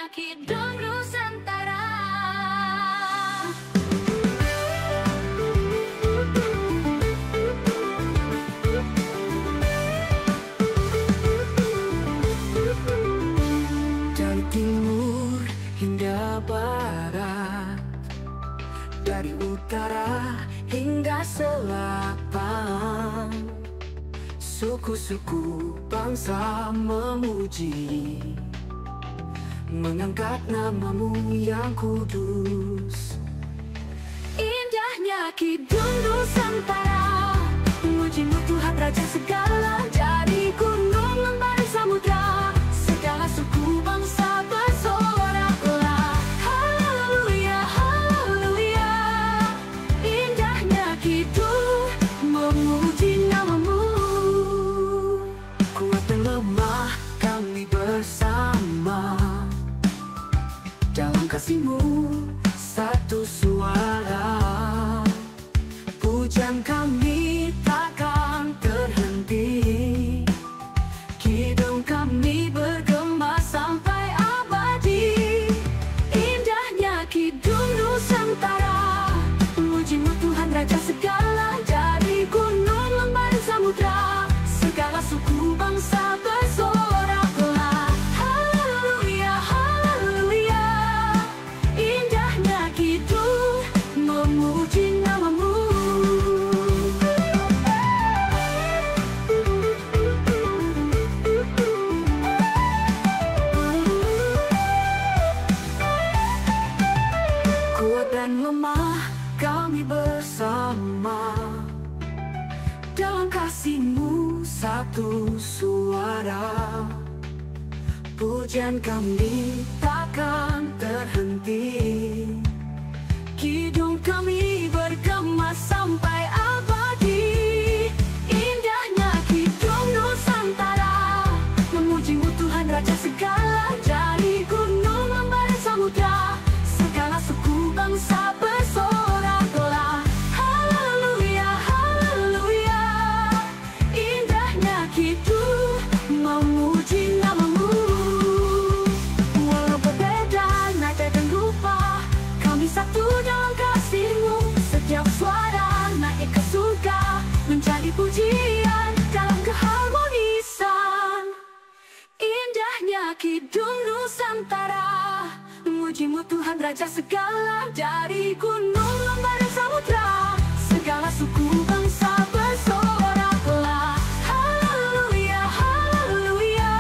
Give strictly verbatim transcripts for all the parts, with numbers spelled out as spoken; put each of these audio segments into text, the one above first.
Kidung Nusantara. Dari timur hingga barat, dari utara hingga selatan, suku-suku bangsa memuji, mengangkat nama-Mu yang kudus. Indahnya Kidung Nusantara, memuji-Mu Tuhan Raja segala, dari gunung, lembah, dan samudra, segala suku bangsa bersorak-sorak. Haleluya, haleluya. Indahnya Kidung, memuji nama-Mu. Kuat dan lemah kami bersama, dalam kasih-Mu satu suara. Pujian kami takkan terhenti, kidung kami bergema sampai abadi. Indahnya Kidung Nusantara, memuji-Mu Tuhan Raja segala, dari gunung, lembah, dan samudra, segala suku bangsa bersorak-sorak. Haleluya, haleluya. Indahnya Kidung, memuji nama-Mu. Kuat dan lemah kami bersama, dalam kasih-Mu satu suara. Pujian kami takkan terhenti, kidung kami bergema sampai abadi. Indahnya Kidung Nusantara, memuji-Mu Tuhan Raja segala, dari gunung, lembah, dan samudra, segala suku bangsa bersorak-sorak. Haleluya, haleluya. Indahnya Kidung, memuji nama-Mu. Walau berbeda nada dan rupa, kami satu dalam kasih-Mu. Setiap suara naik ke surga, menjadi pujian dalam keharmonisan. Indahnya Kidung Nusantara, memuji-Mu Tuhan Raja segala, dari gunung, lembah, dan samudra, segala suku bangsa bersorak-sorak. Haleluya, haleluya.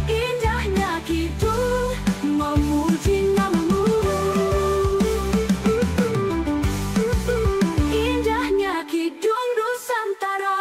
Indahnya Kidung, memuji nama-Mu. Indahnya Kidung Nusantara.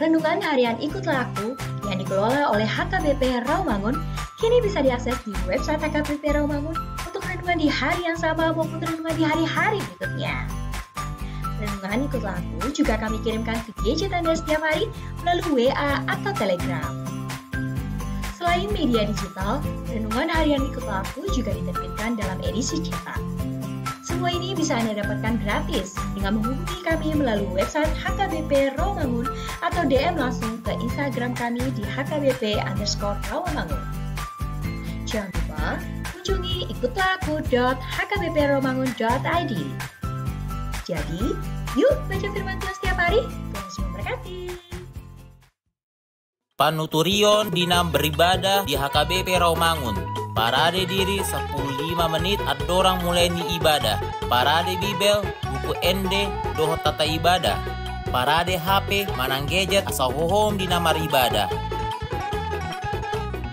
Renungan Harian Ikutlah Aku yang dikelola oleh H K B P Rawamangun kini bisa diakses di website H K B P Rawamangun untuk renungan di hari yang sama maupun renungan di hari-hari berikutnya. Renungan Ikutlah Aku juga kami kirimkan ke gadget Anda setiap hari melalui W A atau Telegram. Selain media digital, Renungan Harian Ikutlah Aku juga diterbitkan dalam edisi cetak. Semua ini bisa Anda dapatkan gratis dengan menghubungi kami melalui website H K B P Rawamangun atau D M langsung ke Instagram kami di H K B P underscore Rawamangun. Jangan lupa kunjungi ikutlah aku dot H K B P rawamangun dot I D. Jadi, yuk baca firman Tuhan setiap hari. Tuhan Yesus memberkati. Panuturion di na maribadah di H K B P Rawamangun. Parade diri sampulu lima menit andorang mulai ni ibadah. Parade Bibel, buku ende, dohot tata ibadah. Parade H P manang gadget asa hohom di na maribadah.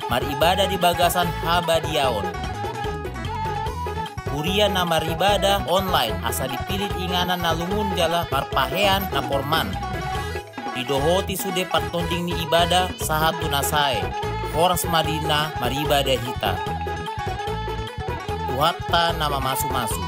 Maribadah di bagasan habadiaon. Huria na maribadah online asa dipillit inganan na lungun jala marpahean na porman. Didohoti sude partonding ni ibadah sahat tu na sae. Horas ma di na maribadah hita. Tuhanta na mamasumasu.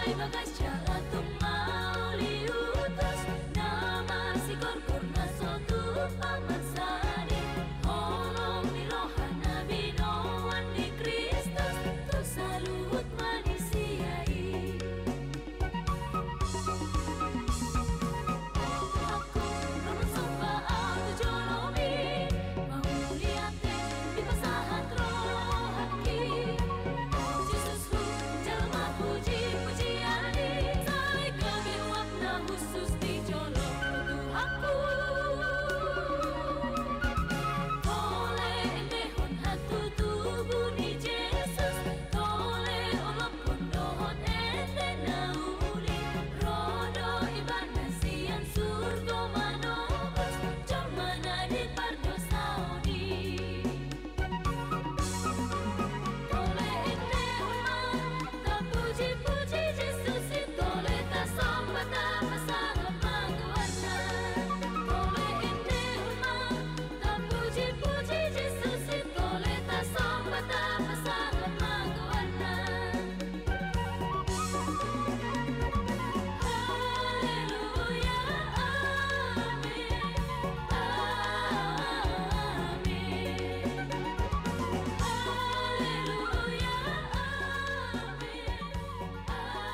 Bagas jala tung mauliutus, na marsigorgor na so tupa mansai, holong ni roha na binoan ni Kristus tu saluhut manisia i. Dohot ende na uli, ro do Ibana sian surgo manobus jolma na di pardosaon i. Tole ende ma, tapuji-puji Jesus i, tole tasomba tapasangap ma goarna. Tole ende ma, tapuji-puji Jesus i, tole tasomba tapasangap ma goarna. Haleluya, amen, amen. Haleluya, amen, amen.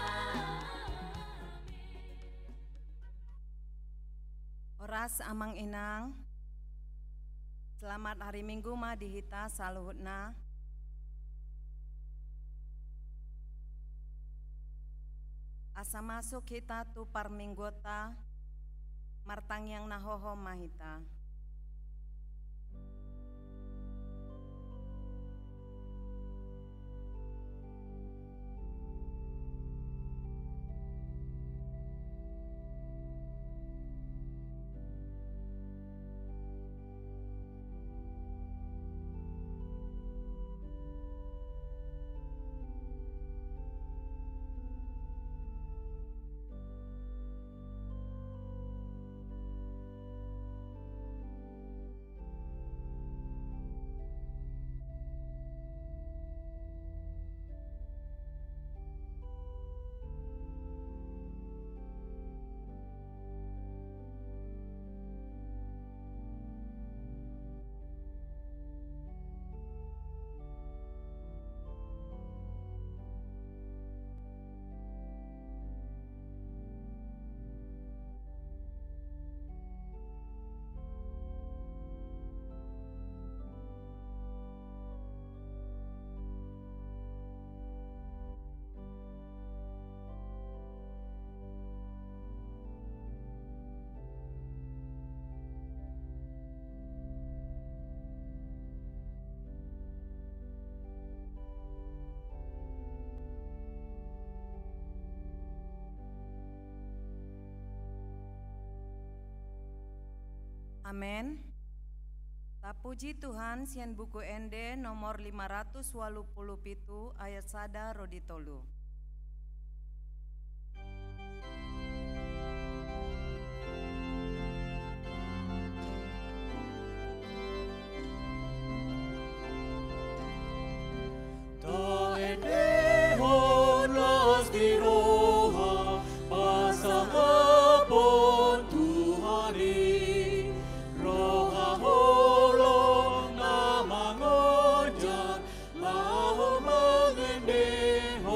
Horas amang inang. Selamat hari Minggu ma di hita saluhutna. Asa masuk hita tu parmingguonta, martangiang na hohom ma hita. Amen. Tapuji Tuhan sian Buku Ende nomor lima ratus ualu pulu pitu ayat sada ro di tolu. Taendehon las ni roha pasangapon Tuhan i, roha holong na mangonjar laho mangendehon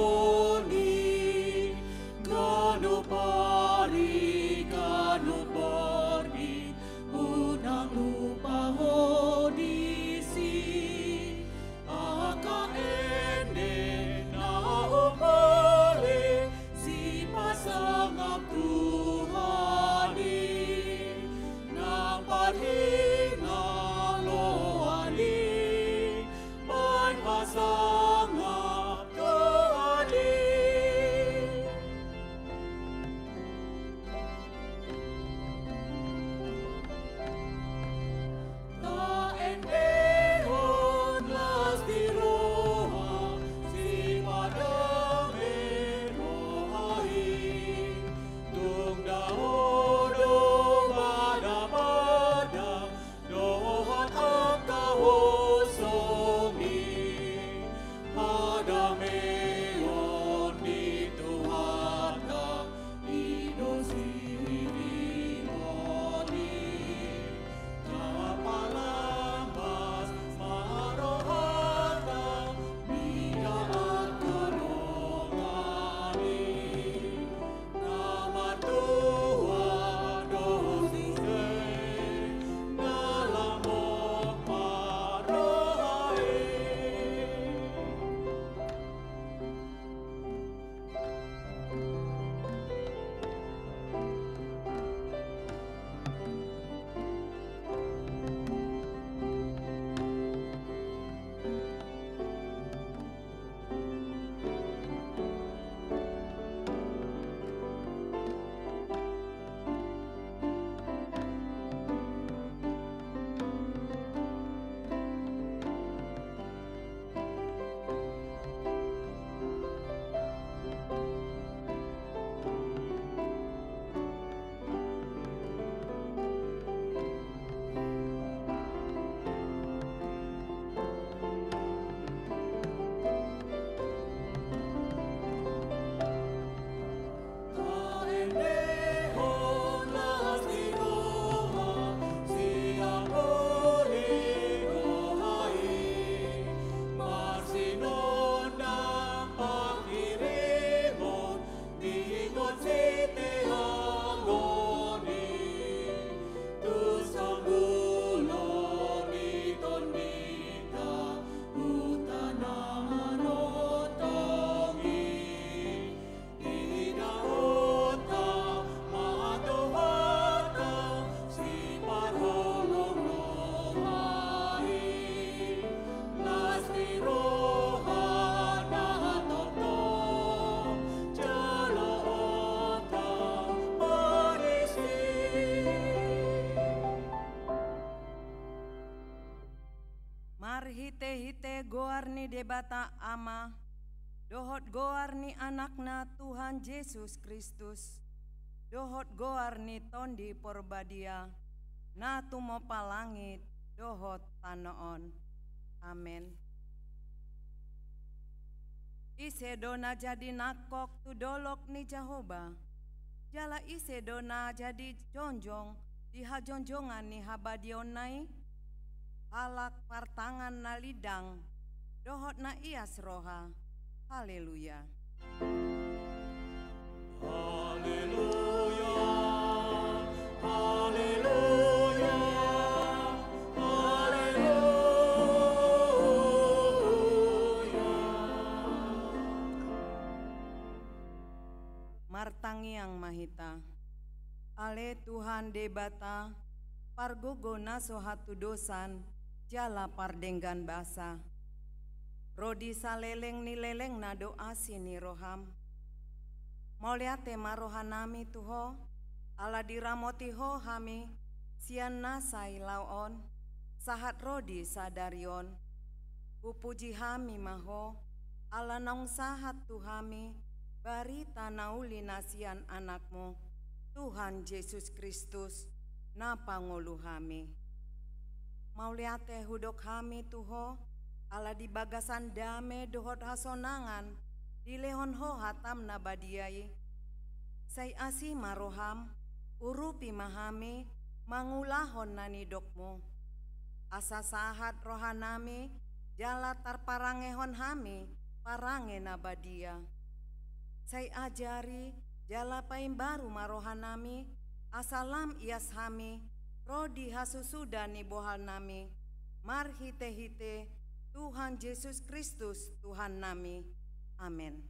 Goar ni Debata Ama, dohot goar ni Anakna Tuhan Jesus Kristus, dohot goar ni Tondi Porbadia, na tumompa langit dohot tano on. Amen. Ise do na jadi nangkok tu dolok ni Jahowa? Jala ise do na jadi jongjong di hajonjongan ni habadiaonna i? Halak partangan na lindang dohot na ias roha. Haleluya. Haleluya, haleluya, haleluya. Martangiang ma hita. Ale Tuhan Debata, pargogo na so hatudosan jala pardenggan basa, ro di saleleng ni lelengna do asi ni roham. Mauliate ma rohanami tu Ho, ala diramoti Ho hami sian na sai laho on, sahat ro di sadari on. Hupuji hami ma Ho, ala naung sahat tu hami barita na uli na sian Anakmu, Tuhan Jesus Kristus, na pangolu hami. Mauliate hudok hami tu Ho, ala di bagasan dame dohot hasonangan dilehon Ho hatam na badia i. Sai asi ma roham, urupi ma hami mangulahon na nidokmu. Asa sahat rohanami jala tarparangehon hami parange na badia. Sai ajari jala paimbaru ma rohanami, asa lam ias hami ro di hasusuda ni bohalnami, marhitehite Tuhan Jesus Kristus Tuhannami. Amen.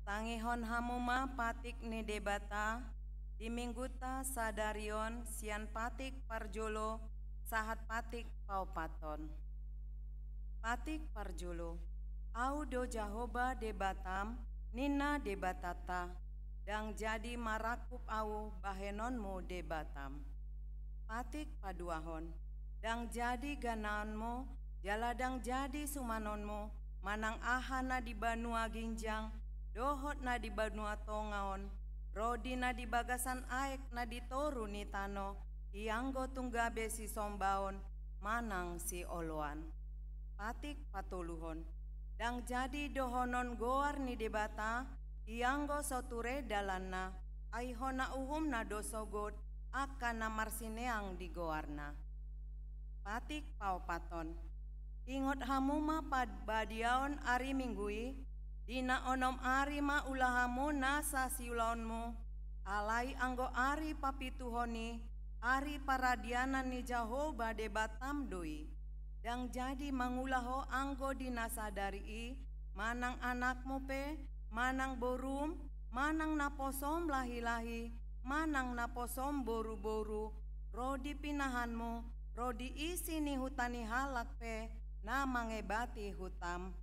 Tangihon hamu ma patik ni Debata di minggunta sadari on sian patik parjolo sahat patik paopathon. Patik parjolo. Ahu do Jahowa Debatam, ninna Debatanta, ndang jadi marangkup Ahu bahenonmu Debatam. Patik paduahon. Ndang jadi ganaanmu, jala ndang jadi sumanonmu, manang aha na di banua ginjang dohot na di banua tonga on, ro di na di bagasan aek na di toru ni tano, ianggo tung gabe sisombaon manang sioloan. Patik patoluhon. Ndang jadi dohonon goar ni Debata, ianggo so ture dalanna, ai hona uhumna do sogot angka na marsineang di goarna. Patik paopathon. Ingot hamu ma parbadiaon ari Minggu i, di na onom ari ma ula hamu nasa siulaonmu, alai anggo ari papituhon i, ari paradianan ni Jahowa Debatam do i. Ndang jadi mangula ho anggo di na sadari i, manang anakmu pe, manang borum, manang naposom lahi-lahi, manang naposom boru-boru, ro di pinahanmu, ro di isi ni huta ni halak pe na mangebati hutam.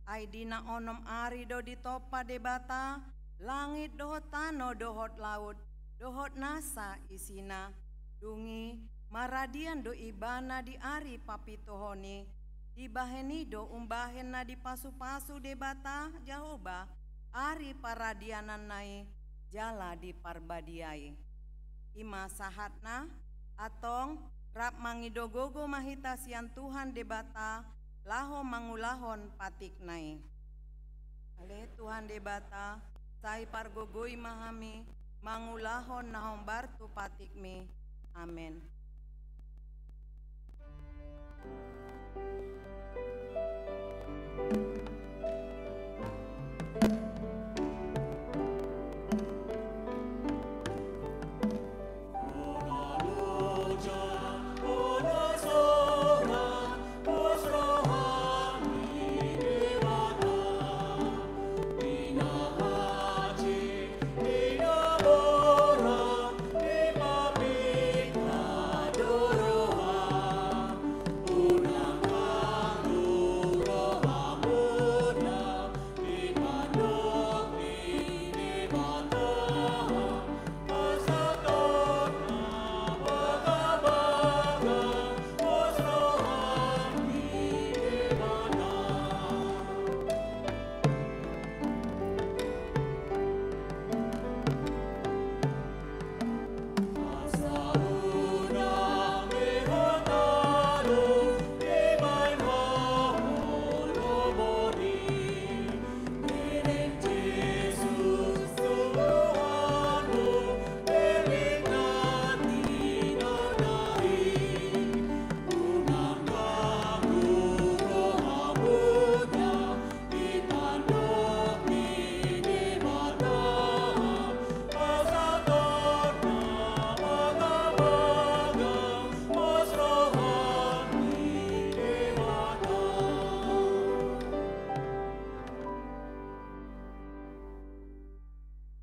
Ai di na onom ari do ditompa Debata langit dohot tano dohot laut, dohot nasa isina. Dung i maradian do Ibana di ari papituhon i. Dibahen i do umbahen na dipasu-pasu Debata Jahowa ari paradiananna i jala diparbadiai. I ma sahatna. Antong, rap mangido gogo ma hita sian Tuhan Debata laho mangulahon patikna i. Ale Tuhan Debata, sai pargogoi ma hami mangulahon na hombar tu patikmi. Amen.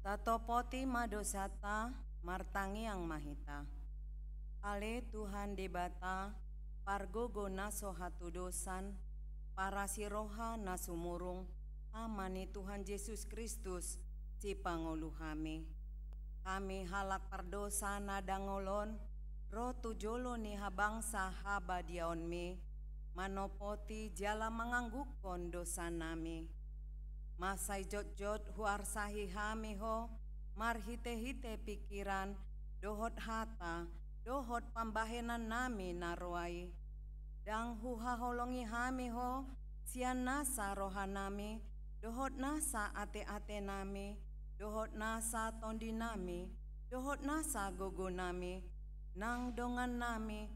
Tatopoti ma dosanta, martangiang ma hita. Ale Tuhan Debata, pargogo na so hatudosan, parasi roha na sumurung, Ama ni Tuhan Jesus Kristus, sipangolu hami. Hami halak pardosa na dangol on, ro tu jolo ni habangsa habadiaonmi, manopoti jala manganggukkon dosanami. Mansai jotjot huarsahi hami ho, marhitehite pingkiran, dohot hata, dohot pambahenannami na roa i. Ndang huhaholongi hami ho, sian nasa rohanami, dohot nasa ateatenami, dohot nasa tondinami, dohot nasa gogonami, nang dongannami,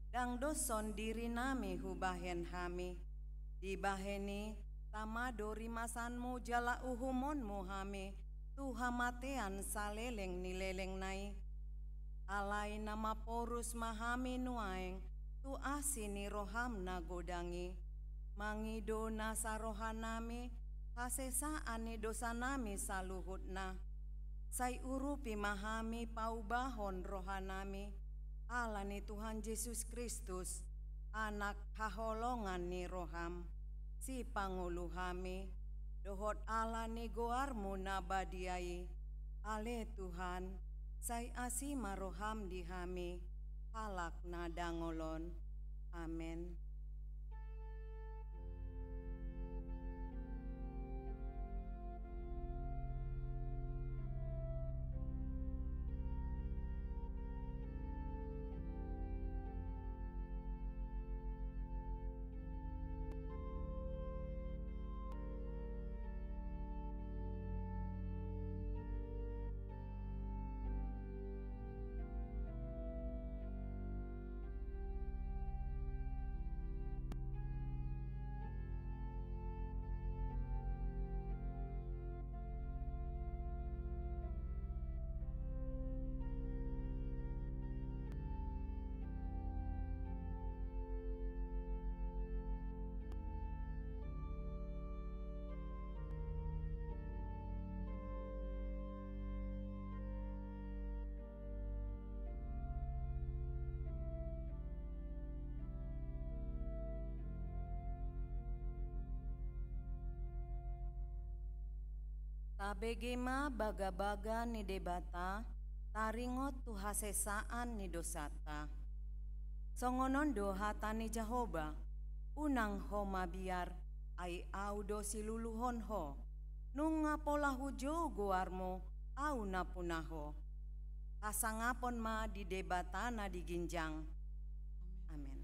ndang doshon dirinami hubahen hami. Dibahen i, tama do rimasanmu jala uhumonmu hami, tu hamatean saleleng ni lelengna i. Alai na maporus ma hami nuaeng, tu asi ni roham na godang i. Mangido nasa rohanami, hasesaan ni dosanami saluhutna. Sai urupi ma hami paubahon rohanami, ala ni Tuhan Jesus Kristus, Anak haholongan ni roham, sipangolu hami, dohot ala ni goarmu na badia i, ale Tuhan, sai asi ma roham di hami, halak na dangol on. Amen. Tabege ma bagabaga ni Debata, taringot tu hasesaan ni dosanta. Songon on do hata ni Jahowa: Unang ho mabiar, ai Ahu do siluluhon ho. Nunga pola hujou goarmu, Ahu nampuna ho. Hasangapon ma di Debata na di ginjang. Amen.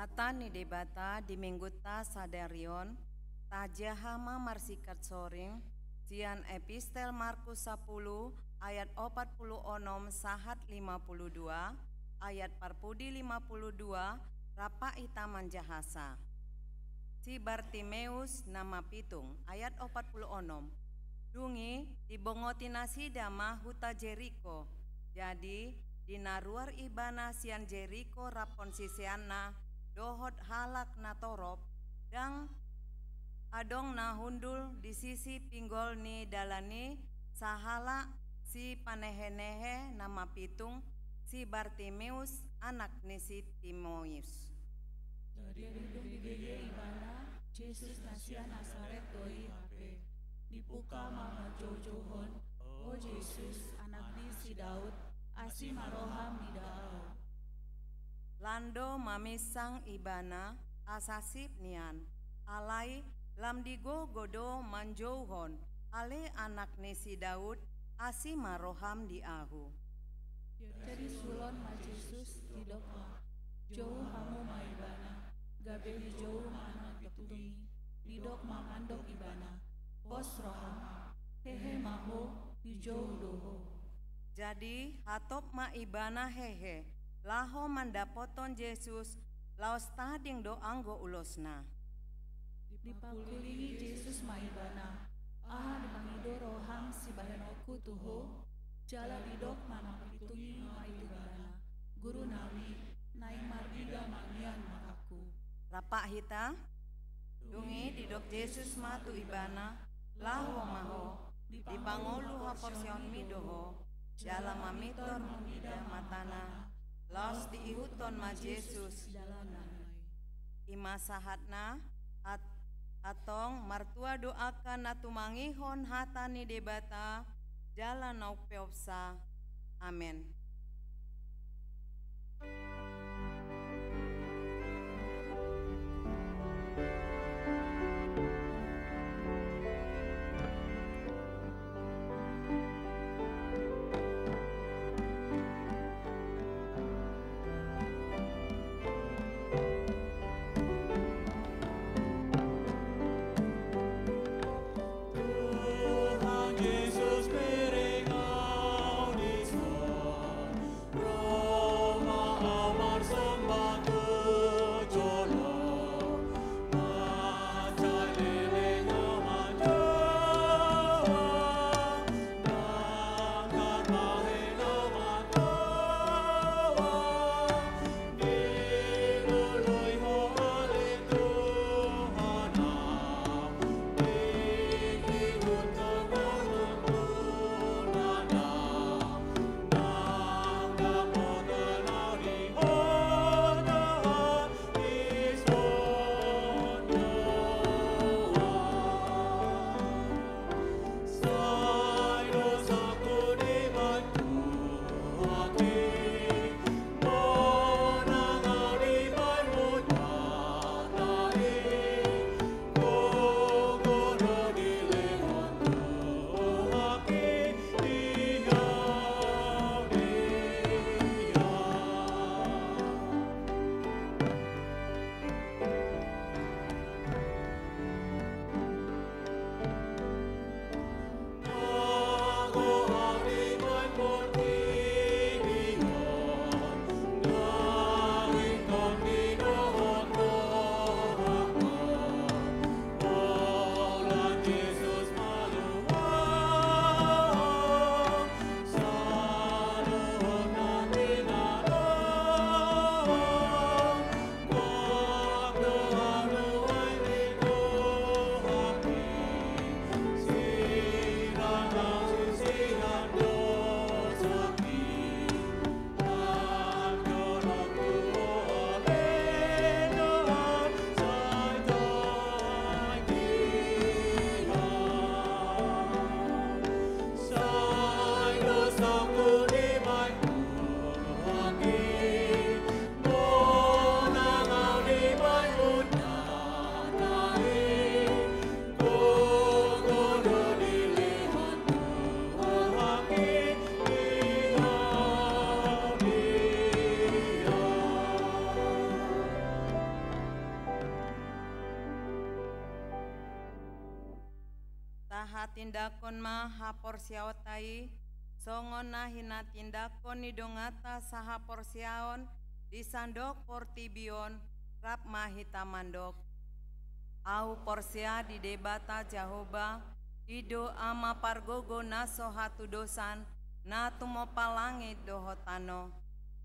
Hata ni Debata di Minggunta sadari on, tajaha ma marsikat soring sian Epistel Markus sapulu ayat opat pulu onom sahat lima pulu dua, ayat parpudi lima pulu dua, rap hita manjahasa. Si Bartimeus na mapitung, ayat opat pulu onom. Dung i dibongoti nasida ma huta Jeriko. Jadi di na ruar ibana sian Jeriko raphon siseanna dohot halak na torop, ndang adong na hundul di sisi pinggol ni dalan i sahalak sipanehenehe na mapitung, si Bartimeus, anak ni si Timeus. Jadi dung dibege ibana Jesus na sian Nasaret do i hape, dipungka ma manjoujouhon: O Jesus, anak ni si Daud, asi ma roham mida ahu. Lan do maminsang ibana asa sip nian, alai lam digogo do manjouhon: Ale anak ni si Daud, asi ma roham di ahu. Jadi sulon ma Jesus, didok ma: Jou hamu ma ibana. Gabe dijou ma na pitung i. Didok ma mandok ibana: Pos roham, hehe ma ho, dijou do ho. Jadi hatop ma ibana hehe, laho mandapothon Jesus, laos tading do anggo ulosna. Dipangkulingi Jesus ma ibana: Aha dipangido roham sibahenonku tu ho? Jala didok ma na pitung i ma i tu ibana: Guru nami, naeng marnida ma nian ma hangku. Rap hita. Dung i didok Jesus ma tu ibana: Laho ma ho, dipangolu haporseaonmi do ho. Jala mamintor marnida ma tana, laos diihuthon ma Jesus jalanna. I ma sahatna, at-, antong martua do angka na tumangihon hata ni Debata jala na umpeopsa. Amen. Tahatindangkon ma haporseaonta i, songon na hinatindangkon ni donganta sahaporseaon di sandok portibi on, rap ma hita mandok. Ahu porsea di Debata Jahowa, i do Ama pargogo na so hatudosan, na tumompa langit dohot tano.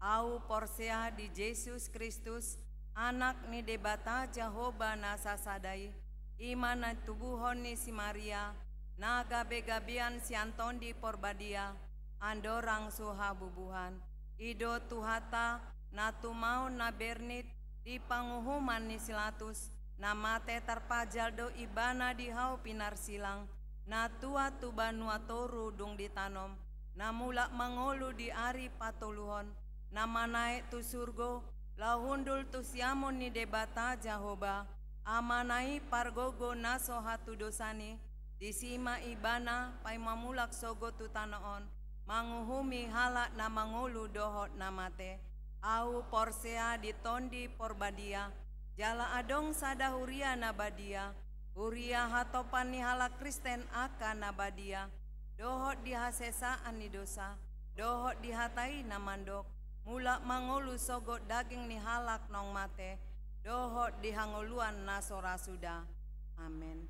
Ahu porsea di Jesus Kristus, Anak ni Debata Jahowa na sasada i, i ma na tubuhon ni si Maria, na gabegabean sian Tondi Porbadia, andorang so habubuhan. I do Tuhanta, na tumaon na bernit di panguhuman ni si Latus, na mate tarpajal do Ibana di hau pinarsilang, na tuat tu banua toru dung ditanom, na mulak mangolu di ari patoluhon, na manaek tu surgo, laho hundul tu siamun ni Debata Jahowa, Amana i pargogo na so hatudosan i, disi ma Ibana paima mulak sogot tu tano on, manguhumi halak na mangolu dohot na mate. Ahu porsea di Tondi Porbadia, jala adong sada huria na badia, huria hatopan ni halak Kristen angka na badia, dohot di hasesaan ni dosa, dohot di hata i na mandok, mulak mangolu sogot daging ni halak naung mate, dohot di hangoluan na so ra suda. Amen.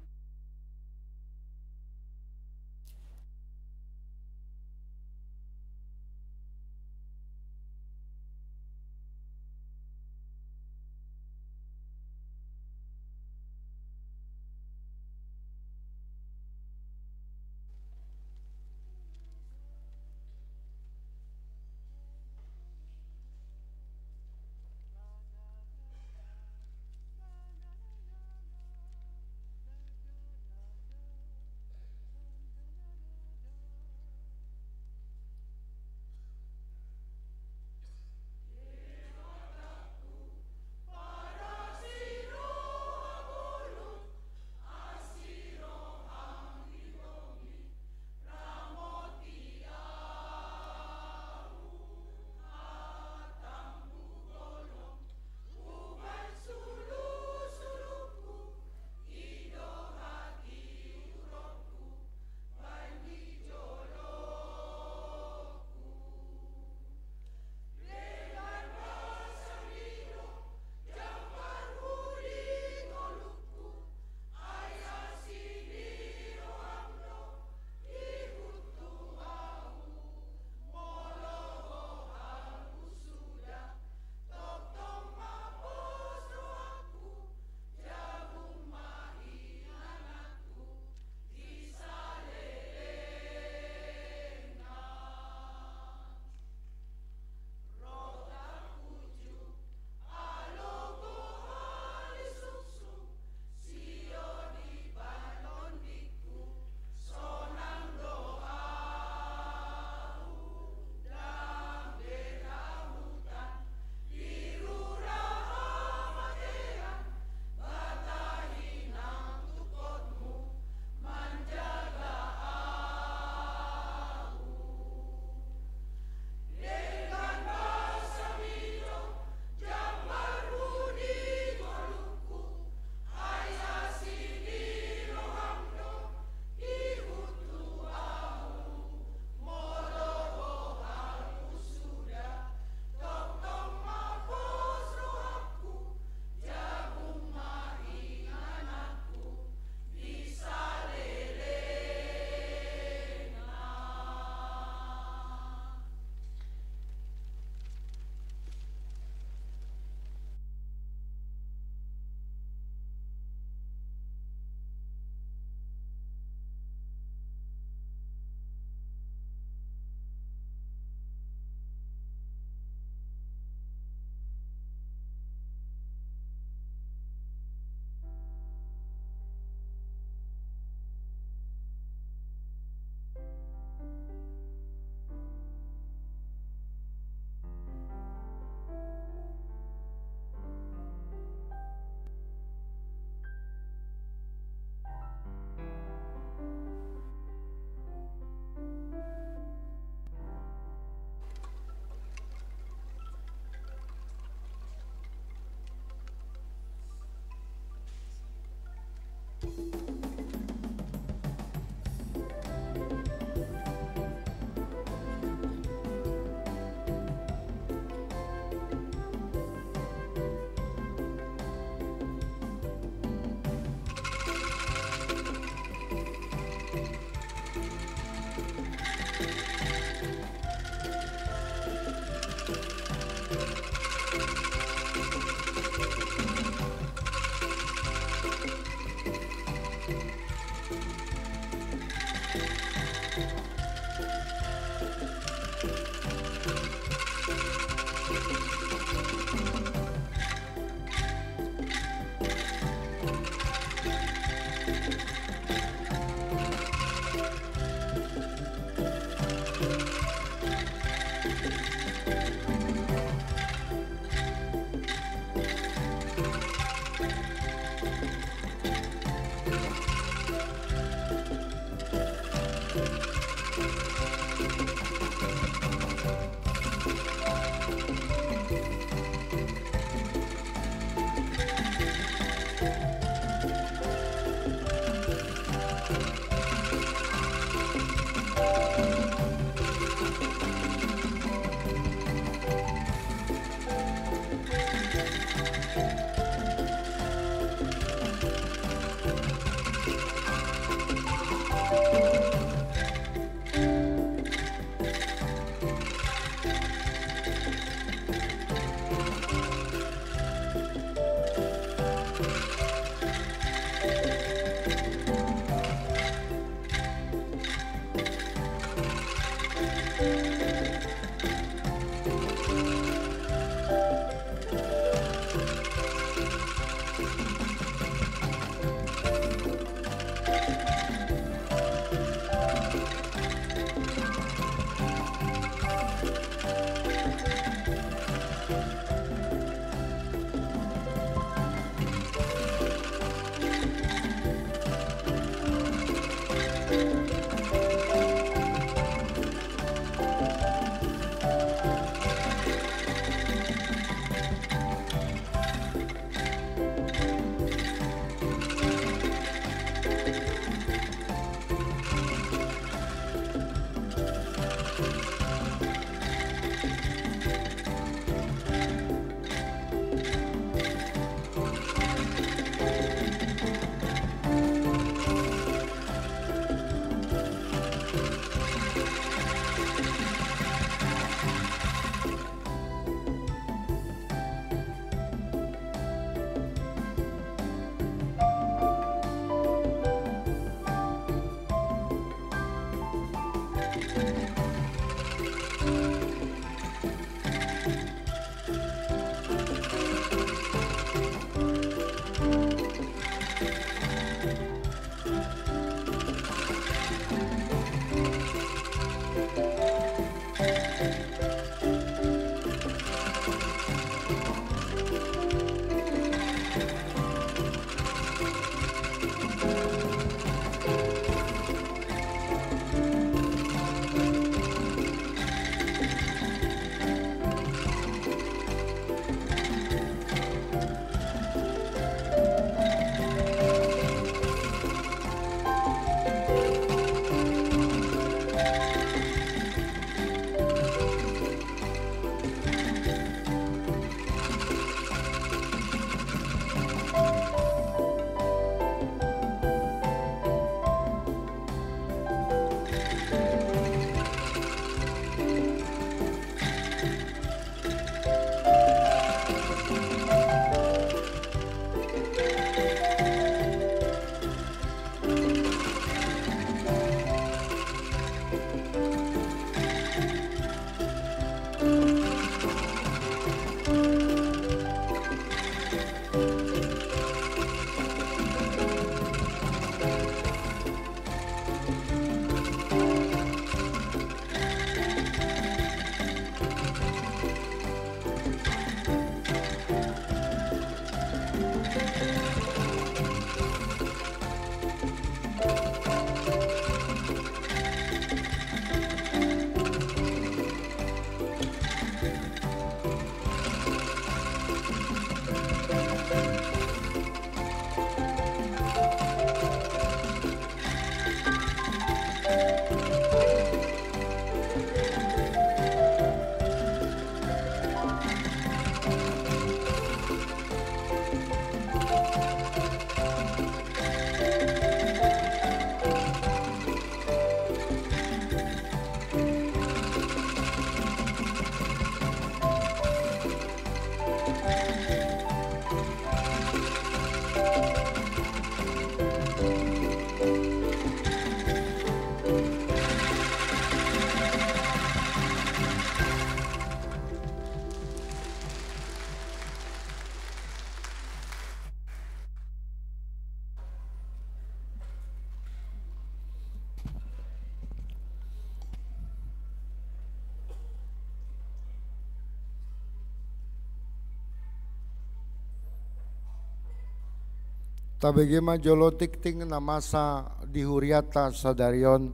Tabege ma jolo tingting na masa di huriata sadari on,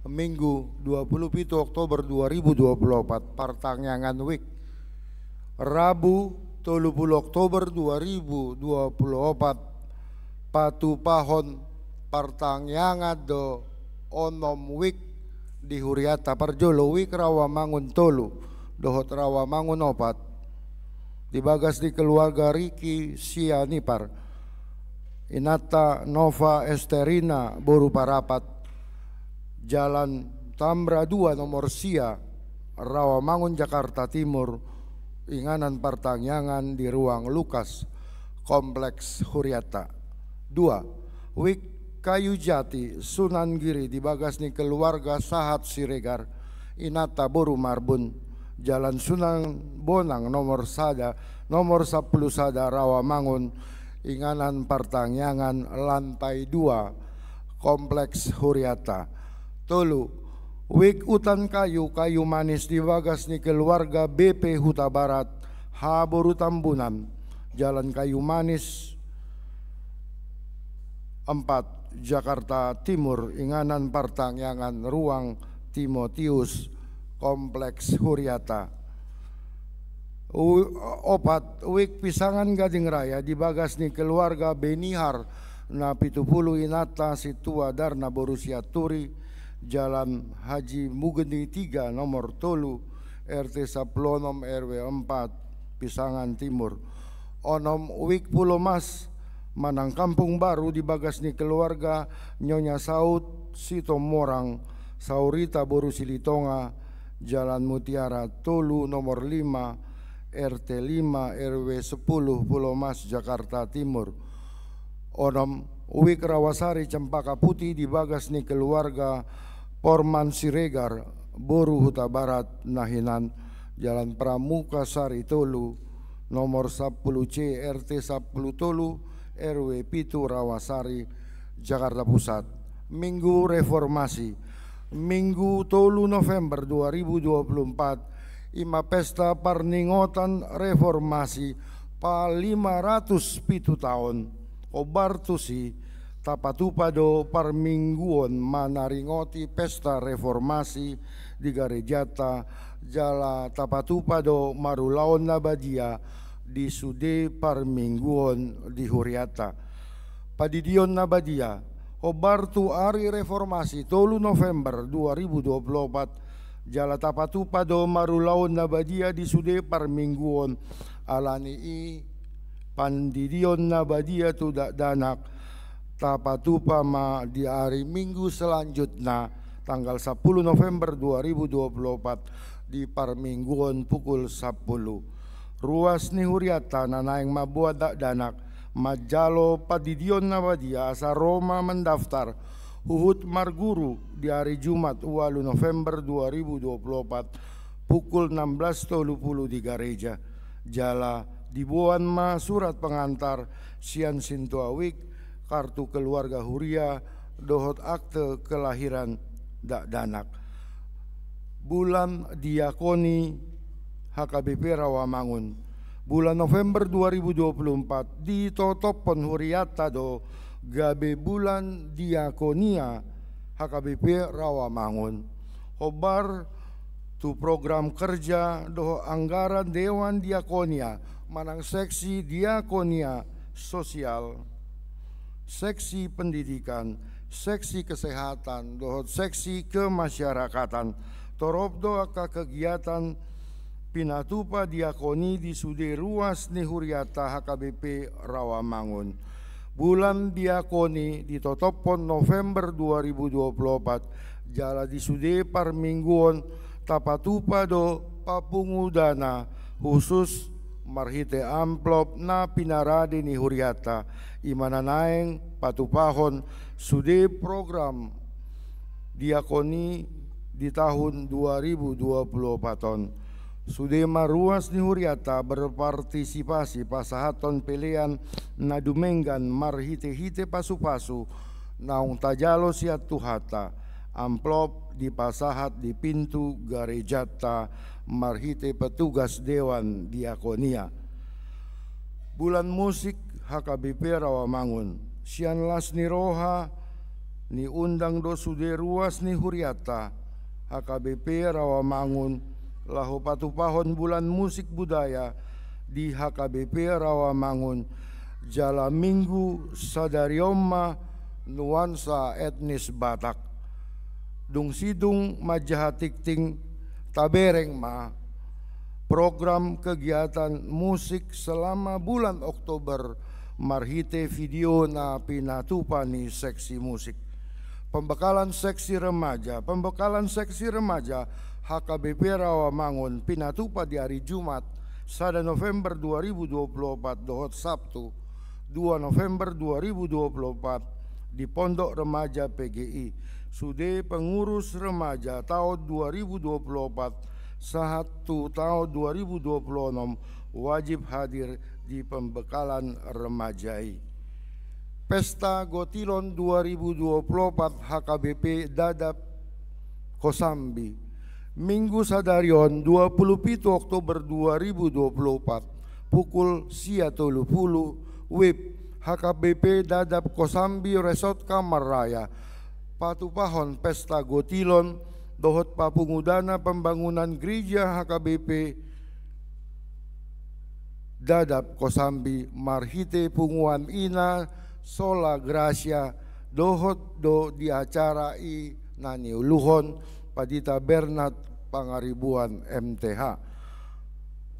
Minggu dua puluh pitu Oktober dua ribu dua puluh opat, partangiangan wijk. Rabu tolu puluh Oktober dua ribu dua puluh opat, patupahon partangiangan do onom wijk di huriata. Parjolo wijk Rawamangun tolu dohot Rawamangun opat di bagas ni keluarga Riki Sianipar, inanta Nova Esterina boru Parapat, Jalan Tambra dua nomor sia, Rawamangun, Jakarta Timur, inganan partangiangan di ruang Lukas, kompleks huriata. Dua, wijk Kayu Jati, Sunan Giri, di bagas ni keluarga Sahat Siregar, inanta boru Marbun, Jalan Sunan Bonang nomor sada, nomor sampulu sada, Rawamangun, inganan partangiangan lantai dua, kompleks huriata. Tolu, wijk Utan Kayu, Kayu Manis, di bagas ni keluarga B P Hutabarat, H boru Tambunan, Jalan Kayu Manis empat, Jakarta Timur, inganan partangiangan ruang Timotius, kompleks huriata. U-, opat, wijk Pisangan Gading Raya, di bagas ni keluarga Benihar na pitu puluh, inanta Sintua Darna boru Sianturi, Jalan Haji Mugni tiga nomor tolu, R T sampulu onom, R W empat, Pisangan Timur. Onom, wijk Pulomas manang Kampung Baru, di bagas ni keluarga Nyonya Saud Sitomorang, Saurita boru Silitonga, Jalan Mutiara tolu nomor lima, R T lima, R W sepuluh, Pulomas, Jakarta Timur. Onom, wijk Rawasari Cempaka Putih, di bagas ni keluarga Porman Siregar boru Hutabarat, na hinan Jalan Pramuka Sari tolu, nomor sampulu C, R T sampulu tolu, R W pitu, Rawasari, Jakarta Pusat. Minggu Reformasi. Minggu tolu November dua ribu dua puluh empat, i ma pesta parningotan reformasi palima ratus pitu taon. Hombar tusi, tapatupa do parmingguon manaringoti pesta reformasi di garejanta, jala tapatupa do marulaon na badia di sude parmingguon di hurianta. Pandidion na badia. Hombar tu ari reformasi tolu November dua ribu dua puluh opat, jala tapatupa do marulaon na badia di sude parmingguon. Alani i, pandidion na badia tu dakdanak tapatupa ma di ari Minggu selanjutna, tanggal sampulu November dua ribu dua puluh opat, di parmingguon pukul sampulu. Ruas ni hurianta na naeng mamboan dakdanak manjalo pandidion na badia asa ro ma mandaftar huhut marguru di ari Jumat ualu November dua ribu dua puluh opat, pukul enam belas tolu puluh di gareja. Jala diboan ma surat pengantar sian sintua wijk, kartu keluarga huria, dohot akte kelahiran dakdanak. Bulan Diakoni H K B P Rawamangun. Bulan November dua ribu dua puluh empat ditotophon hurianta do gabe bulan diakonia H K B P Rawamangun. Hombar tu program kerja dohot anggaran Dewan Diakonia manang seksi diakonia sosial, seksi pendidikan, seksi kesehatan, dohot seksi kemasyarakatan. Torop do angka kegiatan pinatupa diakoni di sude ruas ni hurianta H K B P Rawamangun. Bulan diakoni ditotophon November dua ribu dua puluh opat, jala di sude parmingguon tapatupa do papungudana khusus marhite amplop na pinarade ni hurianta, i ma na naeng patupahon sude program diakoni di tahun dua ribu dua puluh opat on. Sude ma ruas ni hurianta berpartisipasi pasahathon pelean na dumenggan marhite-hite pasu-pasu naung tajalo sian Tuhanta. Amplop dipasahat di pintu garejanta marhite petugas Dewan Diakonia. Bulan musik H K B P Rawamangun. Sian las ni roha niundang do sude ruas ni hurianta H K B P Rawamangun laho patupahon bulan musik budaya di H K B P Rawamangun, jala minggu sadari on ma nuansa etnis Batak. Dung sidung manjaha tingting, tabereng ma program kegiatan musik selama bulan Oktober marhite video na pinatupa ni seksi musik. Pembekalan seksi remaja, pembekalan seksi remaja H K B P Rawamangun pinatupa di ari Jumat, sada November dua ribu dua puluh opat, dohot Sabtu, dua November dua ribu dua puluh opat, di Pondok Remaja P G I. Sude pengurus remaja taon dua ribu dua puluh opat sahat tu taon dua ribu dua puluh onom wajib hadir di pembekalan remaja i. Pesta Gotilon dua ribu dua puluh opat H K B P Dadap Kosambi. Minggu sadari on, dua puluh pitu Oktober dua ribu dua puluh opat, pukul sia tolu pulu, WIB, H K B P Dadap Kosambi Resort Kamarraya, patupahon pesta gotilon dohot papungudana pembangunan gereja H K B P Dadap Kosambi marhite punguan i na Sola Gratia, dohot do di acara i na niuluhon Pandita Bernard Pangaribuan M T H.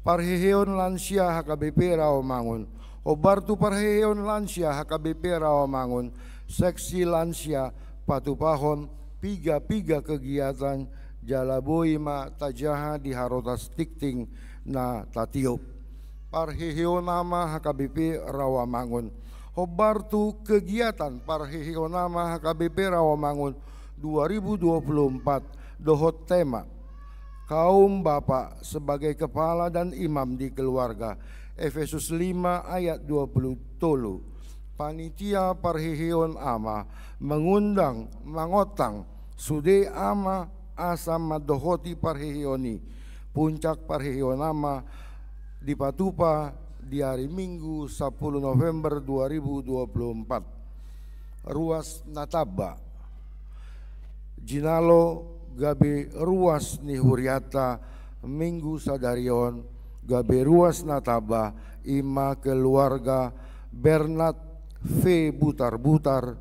Parheheon lansia H K B P Rawamangun. Hombar tu parheheon lansia H K B P Rawamangun, seksi lansia patupahon piga-piga kegiatan jala boi ma tajaha di harotas tingting na tatiop. Parheheon ama H K B P Rawamangun. Hombar tu kegiatan parheheon ama H K B P Rawamangun dua ribu dua puluh empat dohot tema kaum bapa sebagai kepala dan imam di keluarga, Efesus lima ayat dua puluh tolu. Panitia parheheon ama mengundang, mangontang sude ama asa mandohoti parheheon i. Puncak parheheon ama dipatupa di ari Minggu, sapuluh November dua ribu dua puluh empat. Ruas na tamba. Jinalo gabe ruas ni hurianta Minggu sadari on, gabe ruas na tamba, i ma keluarga Bernard V Butarbutar,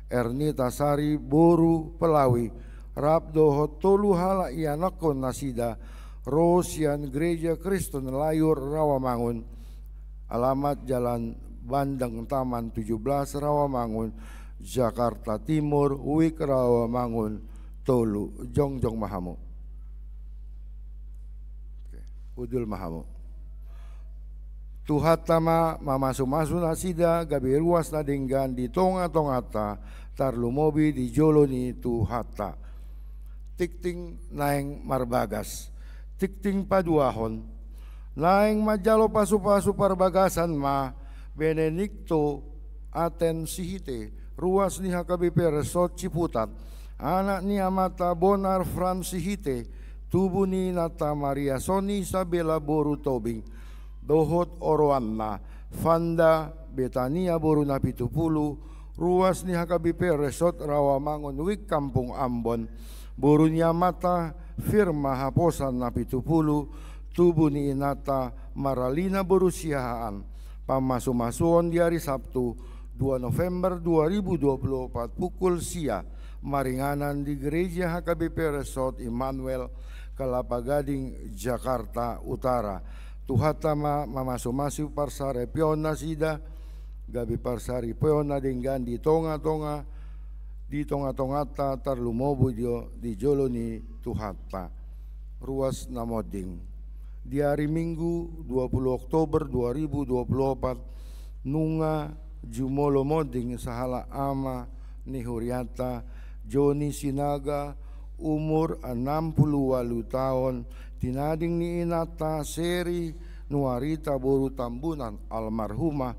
Ernita Sari boru Pelawi, rap dohot tolu halak ianakhon nasida, ro sian Gereja Kristen Layur Rawamangun, alamat Jalan Bandeng Taman tujuh belas Rawamangun, Jakarta Timur, WIB Rawamangun tolu. Jongjong ma hamu. Oke, udul ma hamu. Tuhanta ma mamasumasu nasida gabe ruas na denggan di tongatonganta, tarlumobi di jolo ni Tuhanta. Tingting naeng marbagas. Tingting paduahon. Naeng manjalo pasupasu parbagasan ma Benedikto Aten Sihite, ruas ni H K B P Resort Ciputat, anak ni amanta Bonar Frans Sihite, tubu ni inanta Maria Sony Isabella boru Tobing, dohot oroanna Fanda Betania boru Napitupulu, ruas ni H K B P Resort Rawamangun, WIB Kampung Ambon, boru ni amanta Firma Haposan Napitupulu, tubu ni inanta Maralina boru Siahaan. Pamasumasuon di ari Sabtu, dua November dua ribu dua puluh opat, pukul sia, maringanan di Gereja H K B P Resort Immanuel, Kelapa Gading, Jakarta Utara. Tuhanta ma mamasumasu parsaripeon nasida, gabe parsaripeon na denggan di tongatonga, di tongatonganta, tarlumobi di, di jolo ni Tuhanta. Ruas na monding. Di ari Minggu, dua puluh Oktober dua ribu dua puluh opat, nunga jumolo monding sahalak ama ni hurianta, Joni Sinaga, umur enam puluh ualu taon, tinading ni inanta Seri Nuarita boru Tambunan, almarhumah,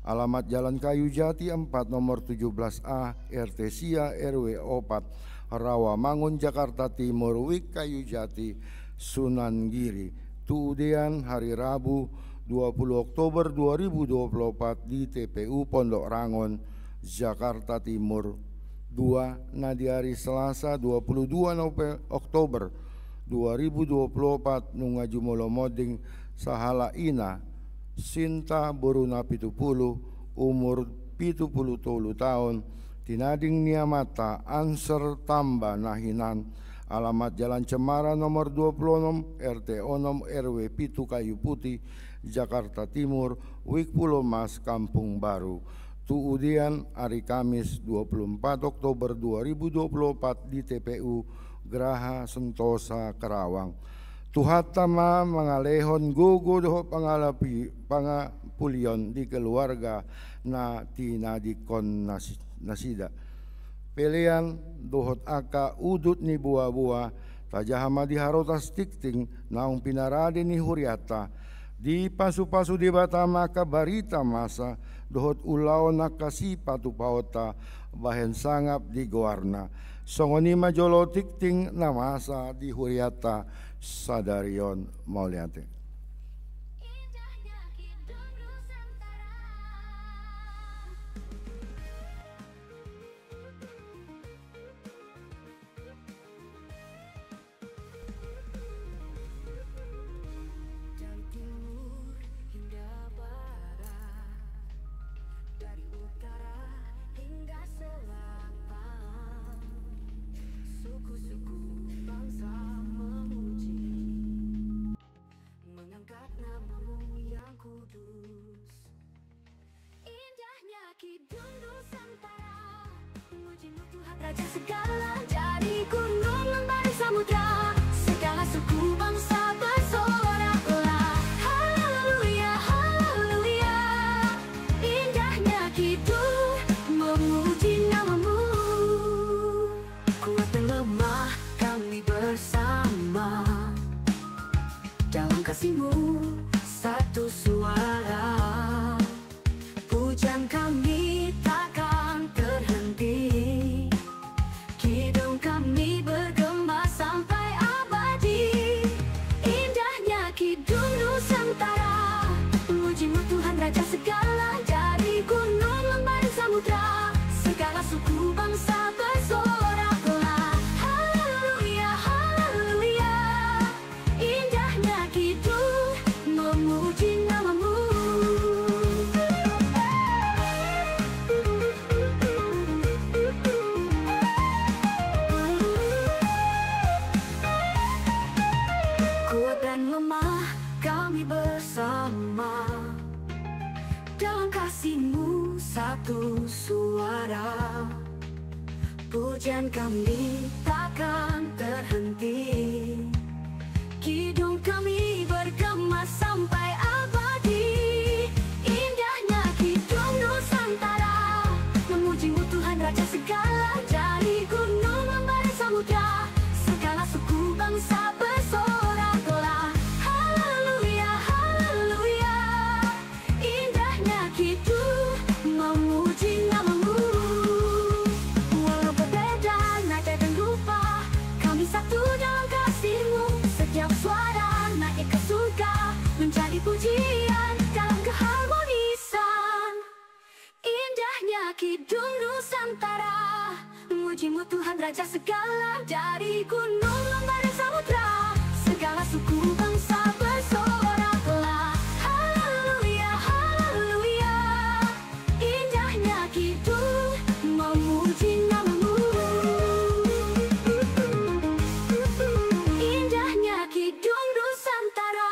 alamat Jalan Kayu Jati empat, nomor tujuh belas A, R T sia, R W opat, Rawamangun, Jakarta Timur, WIB Kayu Jati, Sunan Giri. Tu udean hari Rabu, dua puluh Oktober dua ribu dua puluh opat, di T P U Pondok Rangon, Jakarta Timur. Dua, na di ari Selasa dua puluh dua Nope-, Oktober dua ribu dua puluh opat nunga jumolo monding sahalak ina, Sinta boru Napitupulu, umur pitu puluh tolu taon, tinading ni amanta Anser Tamba na hinan, alamat Jalan Cemara nomor dua puluh onom, R T onom, R W pitu, Kayu Putih, Jakarta Timur, Wijk Pulomas, Kampung Baru. Tu udian ari Kamis dua puluh empat Oktober dua ribu dua puluh opat di T P U Graha Sentosa, Karawang. Tuhanta ma mangalehon gogo dohot pangalapi-, pangapulion di keluarga na tinadingkon nasi-, nasida. Pelean dohot angka udut ni boaboa, tajaha ma di harotas tingting naung pinarade ni hurianta. Dipasupasu Debata ma angka barita masa dohot ulaon angka sipatupaonta bahen sangap di goarna. Songon i ma jolo tingting na masa di hurianta sadari on. Mauliate. Dari timur hingga barat, dari utara hingga selatan, suku-suku bangsa memuji, mengangkat nama-Mu yang kudus. Indahnya Kidung Nusantara, memuji-Mu Tuhan Raja segala. Dari gunung lembah samudra, segala suku bangsa bersorak-sorak. Haleluya, haleluya. Indahnya Kidung, memuji nama-Mu. Kuat dan lemah kami bersama, dalam kasih-Mu satu suara. Pujian kami takkan terhenti, kidung kami bergema sampai abadi. Indahnya Kidung Nusantara, memuji-Mu Tuhan Raja segala. Dari gunung lembah dan samudra, segala suku bangsa bersorak-sorak. Haleluya, haleluya. Indahnya Kidung, memuji nama-Mu. Kuat dan lemah kami bersama, dalam kasih-Mu satu suara. Pujian kami takkan terhenti, kidung kami bergema sampai abadi. Indahnya Kidung Nusantara, memuji-Mu Tuhan Raja segala. Dari gunung lembah samudra, segala suku bangsa bersorak-sorak. Haleluya, haleluya. Indahnya Kidung, memuji nama-Mu. Walau berbeda nada dan rupa, kami satu dalam kasih-Mu. Setiap suara naik ke surga, menjadi pujian dalam keharmonisan. Indahnya Kidung Nusantara, memuji-Mu Tuhan Raja segala. Dari gunung lembah dan samudra, segala suku bangsa bersorak-sorak. Haleluya, haleluya. Indahnya Kidung, memuji nama-Mu. Indahnya Kidung Nusantara.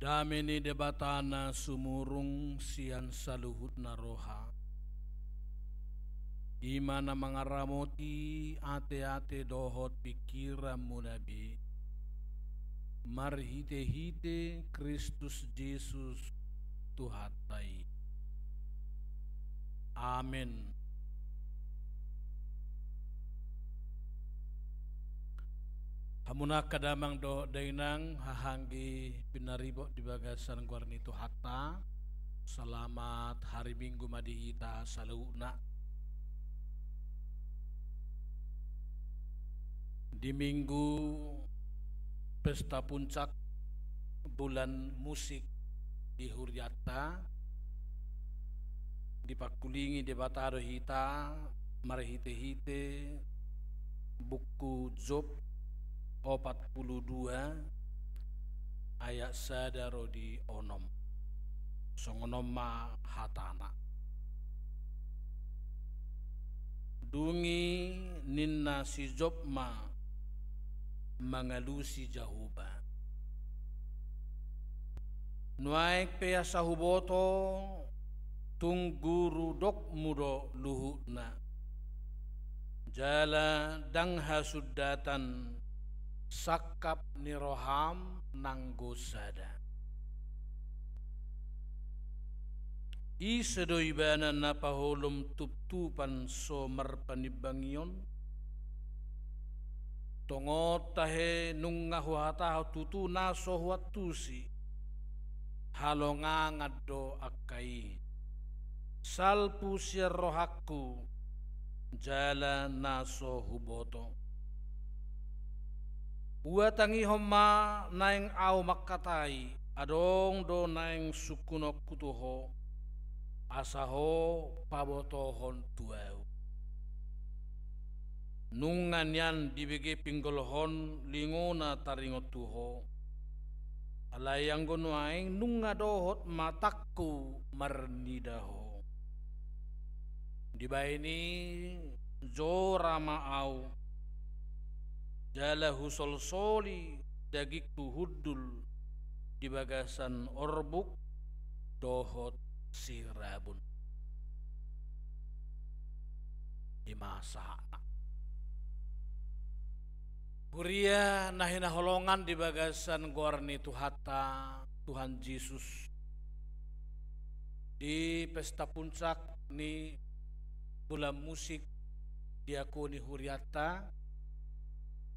Dame ni Debata na sumurung sian saluhutna roha, i ma na mangaramoti ateate dohot pingkiranmuna be, marhitehite Kristus Jesus Tuhanta i. Amen. Hamu angka damang dohot dainang, haha anggi pinaribot di bagasan goar ni Tuhanta, selamat hari Minggu ma di hita saluhutna. Di Minggu pesta puncak bulan musik di hurianta, dipangkulingi Debata do hita marhitehite buku Job opat pulu dua ayat sada ro di onom. Songon on ma hatana. Dung i ninna si Job ma mangalusi Jahowa. Nuaeng pe asa huboto tung guru dokmu do luhutna. Jala ndang hasundatan sangkap ni roham nanggo sada. Ise do ibana na paholom tuptupan so marpanimbangion? Tongon tahe nunga huhatahon tutu na so huantusi, halongangan do angka i. Salpu sian rohangku, jala na so huboto. Huhatangihon ma naeng ahu mangkatai, adong do naeng sungkunonku tu ho, asa ho pabotohon tu ahu. Nunga nian dibege pinggolhon lingona taringot tu ho. Alai anggo nuaeng nunga dohot matangku marnida ho. Dibahen i jora ma ahu, jala husolsoli dagingku hundul di bagasan orbuk dohot sirabun. I ma sahatna. Huria na hinaholongan di bagasan goar ni Tuhanta, Tuhan Jesus. Di pesta puncak ni bulan musik diakui ni hurianta,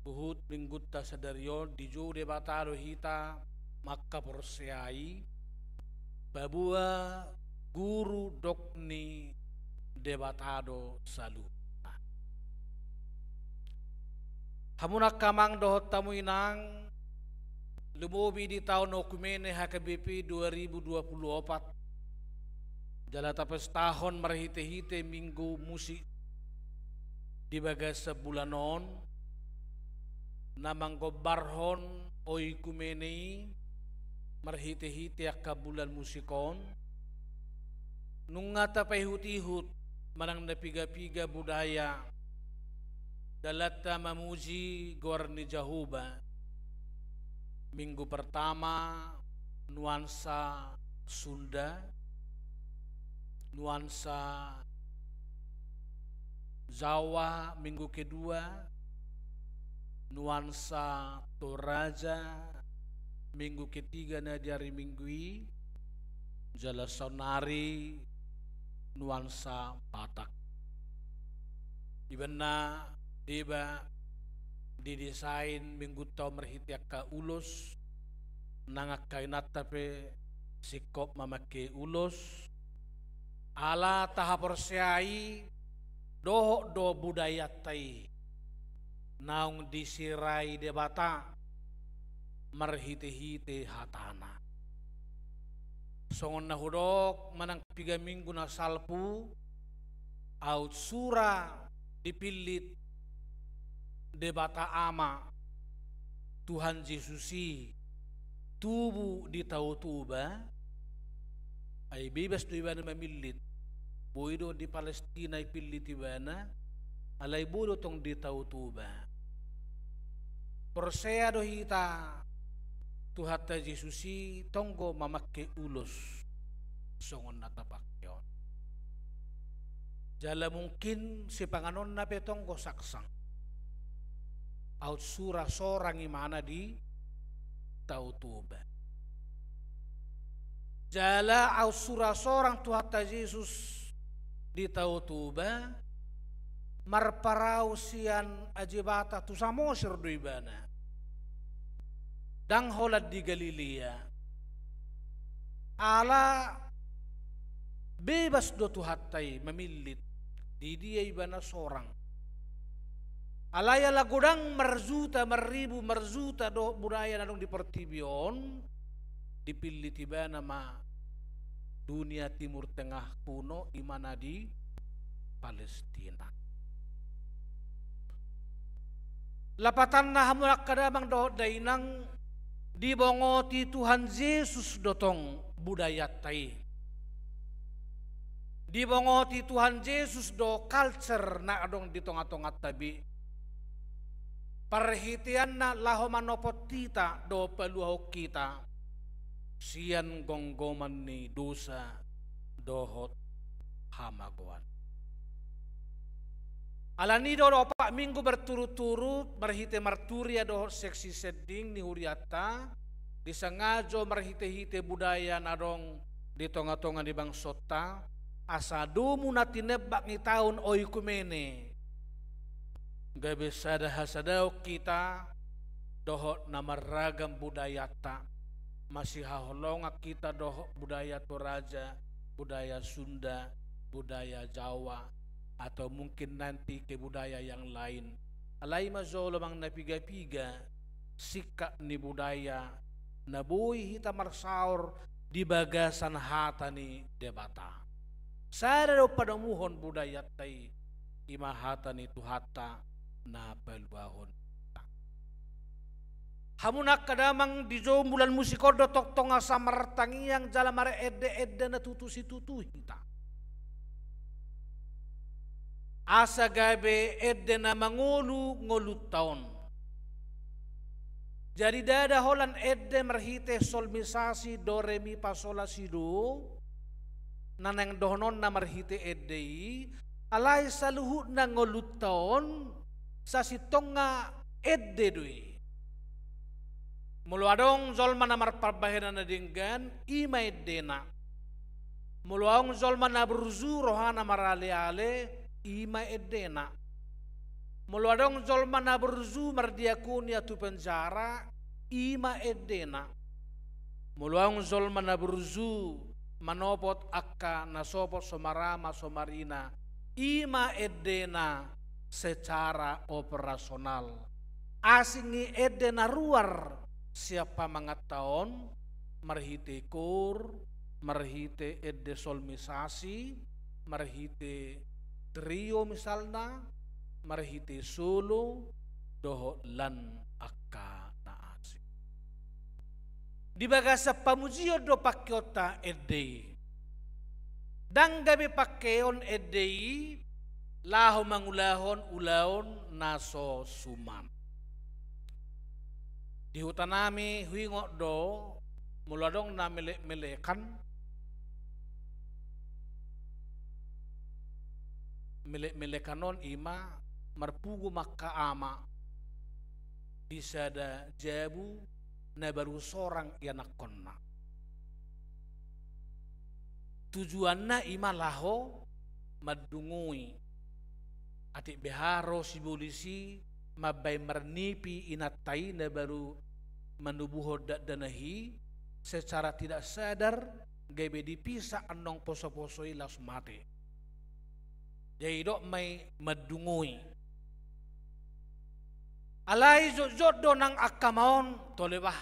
huhut minggunta sadari on dijou Debata do hita mangkaporseai, paboa guru dok ni Debata do saluhutna. Hamu angka amang dohot hamu inang, lumobi di taon oikumene H K B P dua ribu dua puluh opat, jala tapestahon marhitehite minggu musik di bagasan bulan on, na manggombarhon oikumene i marhitehite angka bulan musik on, nunga tapaihutihut manang na pigapiga budaya dalanta mamuji goar ni Jahowa. Minggu pertama nuansa Sunda, nuansa Jawa, minggu kedua nuansa Toraja, minggu ketiga na di ari Minggu i, jala saonnari nuansa Batak. Ibana deba didesain minggunta on marhite angka ulos, nang angka inanta pe singkop mamangke ulos, ala tahaporseai dohot do budayanta i naung disirai Debata marhitehite hatana. Songon na hudok manang piga minggu na salpu, aut sura dipillit Debata Ama, Tuhan Jesus i tubu di Tao Toba, ai bebas do ibana mamillit. Boi do di Palestina ipillit ibana, alai boi do tong di Tao Toba. Porsea do hita Tuhanta Jesus i tonggo mamangke ulos songon na tapangke on. Jala mungkin sipanganonna pe tonggo saksang. Aut sura sorang imana di Tao Toba. Jala aut sura sorang Tuhanta Jesus di Tao Toba, marparau sian Ajibata tu Samosir do ibana. Ndang holan di Galilea. Ala bebas do Tuhanta i mamillit di dia ibana sorang. Alai ala godang marjuta, marribu, marjuta dohot budaya na adong di portibi on, dipillit ibana ma dunia Timur Tengah kuno, imana di Palestina. Lapatanna, hamu angka damang dohot dainang, dibongoti Tuhan Jesus do tong budayanta i. Dibongoti Tuhan Jesus do culture na adong di tongatonganta be. Parhiteanna laho manopot hita dohot paluahon hita sian gomgoman ni dosa dohot hamagoan. Alani do opat minggu berturut-turut marhite marturia dohot seksi sending ni hurianta, disengajo marhite-hite budaya na adong di tongatonga ni bangsonta, asa domu na tinebak ni taon Oikumene, gabe sada hasadaon hita dohot na marragam budayanta, masihaholongan hita dohot budaya Toraja, budaya Sunda, budaya Jawa, atau mungkin nanti ke budaya yang lain. Alai ma jolo, amang na piga-piga, singkat ni budaya na boi hita marsaor di bagasan hata ni Debata. Sada do panomuhon budayanta i, ima hata ni Tuhanta na paluahon hita. Hamu angka damang, di jou bulan musik on do tongtong asa martangiang jala marende-ende na tutu situtu hita, asa gabe ende na mangolu ngolunta on. Jadi ndada holan ende marhite solmisasi, do re mi fa sol la si do, na naeng dohononna marhite ende i, alai saluhutna ngolunta on sasintongna ende do i. Molo adong jolma na marparbahenan na denggan, ima endena. Molo adong jolma na burju rohana marale-ale, ima endena. Molo adong jolma na burju mardiakonia tu penjara, ima endena. Molo adong jolma na burju manopot angka na sopot, so marama so marina, ima endena secara operasional. Asing i ende na ruar sian pamanganta on, marhite koor, marhite ende solmisasi, marhite trio misalna, marhite solo, dohot lan angka na asing. Di bagasan pamujion do pangkeonta ende i. Ndang gabe pangkeon ende i laho mangulahon ulaon na so suman. Di hutanami huingot do, molo adong na melek-melekan, melek-melekan on ima marpungu ma angka ama di sada jabu na baru sorang ianakhonna. Tujuanna ima laho mandungoi. Atik beha ro sibolis i mambaen marnipi inanta i na baru manubuhon dakdanak i, secara tidak sadar gabe dipisak annon poso-poso i laos mate. Jadi didok ma i mandungoi. Alai jotjot do nang angka ama on, tole bah,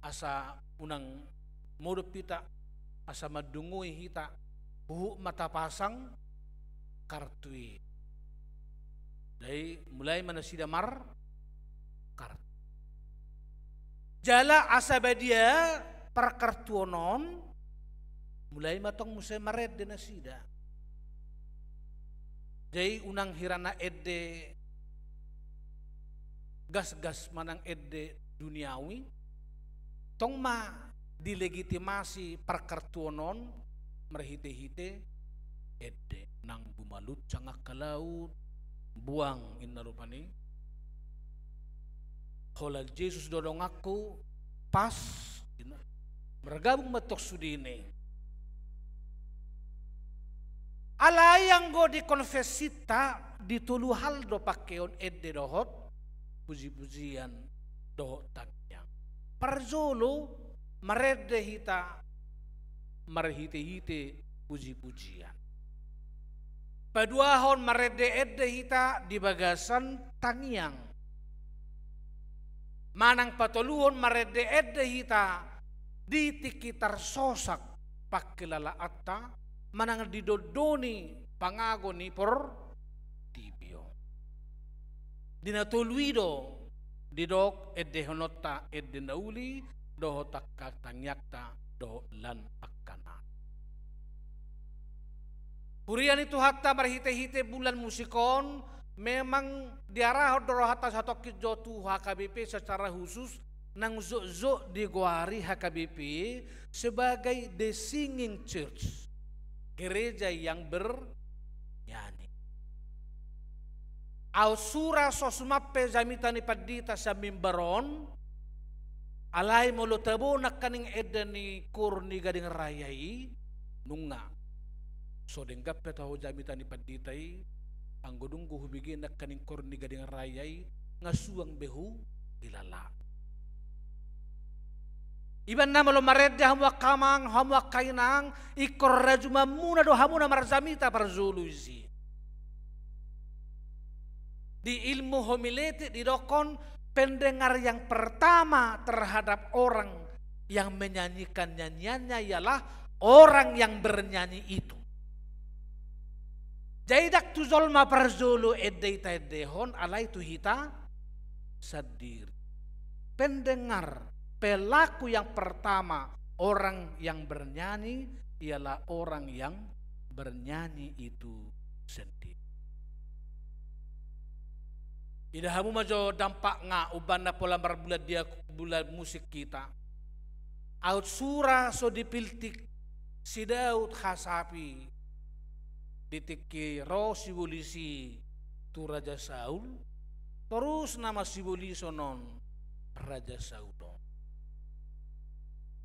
asa unang modom hita, asa mandungoi hita, huhut ma tapasang kartu i. Jadi mulai ma nasida markartu. Jala asa badia parkartuon on, mulai ma tong muse marende nasida. Jadi unang hira na ende gasgas manang ende duniawi, Tong ma dilegitimasi parkartuon on marhite-hite ende. Nang bumaluncang angka laut, buang inna rupani. Holan Jesus do donganku, pas, inna. Margabung ma tong sudena i. Alai anggo di konfesinta, di tolu hal do pangkeon ende dohot puji-pujian dohot tangiang. Parjolo, marende hita marhite-hite puji-pujian. Paduahon, marende-ende hita di bagasan tangiang. Manang patoluhon, marende-ende hita di tingki tarsosak pangkilalaanta, manang didondoni pangago ni portibi on. Di na tolu i do didok endehononta ende na uli dohot angka tangiangta dohot lan angka na. Huria ni Tuhanta, marhite-hite bulan musik on, memang diarahon do rohanta satongkin jo tu H K B P secara khusus, naung jotjot digoari H K B P sebagai the singing church, gereja yang bernyanyi. Aut sura so sumampe jamita ni pandita sian mimbar on, alai molo tabo nangkaning ende ni Koor ni Gading Raya i, nunga. So denggan pe taho jamita ni pandita i, anggo dung do hubege nangkaning Koor ni Gading Raya i, nga suang be huhilala. Ibana molo marende hamu angka amang, hamu angka inang, ingkon rajumanmuna do hamu na marjamita parjolo disi. Di ilmu homiletik didokkon, pendengar yang pertama terhadap orang yang menyanyikan nyanyiannya ialah orang yang bernyanyi itu. Jadi ndang tu jolma parjolo ende i taendehon, alai tu hita sandiri. Pendengar, pelaku yang pertama orang yang bernyanyi ialah orang yang bernyanyi itu sendiri. Ida hamu ma jo dampakna umbahen na pola marbulan dia, bulan musik hita. Aut sura so dipiltik si Daud hasapi di tingki ro sibolis i tu Raja Saul, torus nama sibolison on Raja Saul on.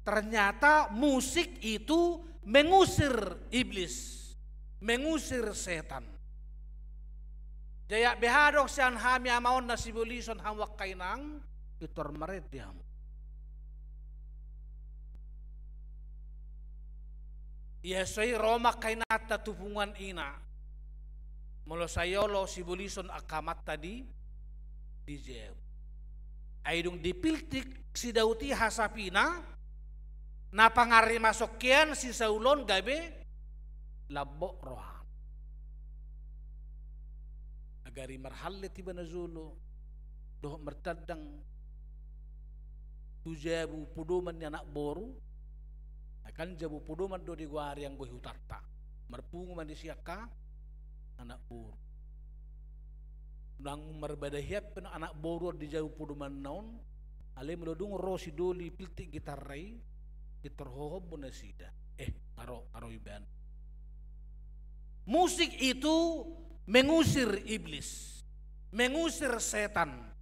Ternyata musik itu mengusir iblis, mengusir setan. Jadi beha do sian hami amang na sibolison, hamu angka inang, pintor marende hamu. Ia so i ro ma angka inanta tu punguan ina. Molo sai olo sibolison angka amanta di, di jabu. Ai dung dipiltik si Daud i hasapina, na pangarima songkean si Saul on gabe lambok roha. Nagari marhallet iba na jolo dohot martandang tu jabu podoman ni anak boru. Kan jabu podoman do digoari anggo di hutanta. Marpungu ma disi angka anak boru. Nang marbada hian pe anak boru on di jabu podomanna on, alai molo dung ro si doli piltik gitarna i, pintor hohom do nasida. Eh, nga ro, nga ro ibana. Musik itu mengusir iblis, mengusir setan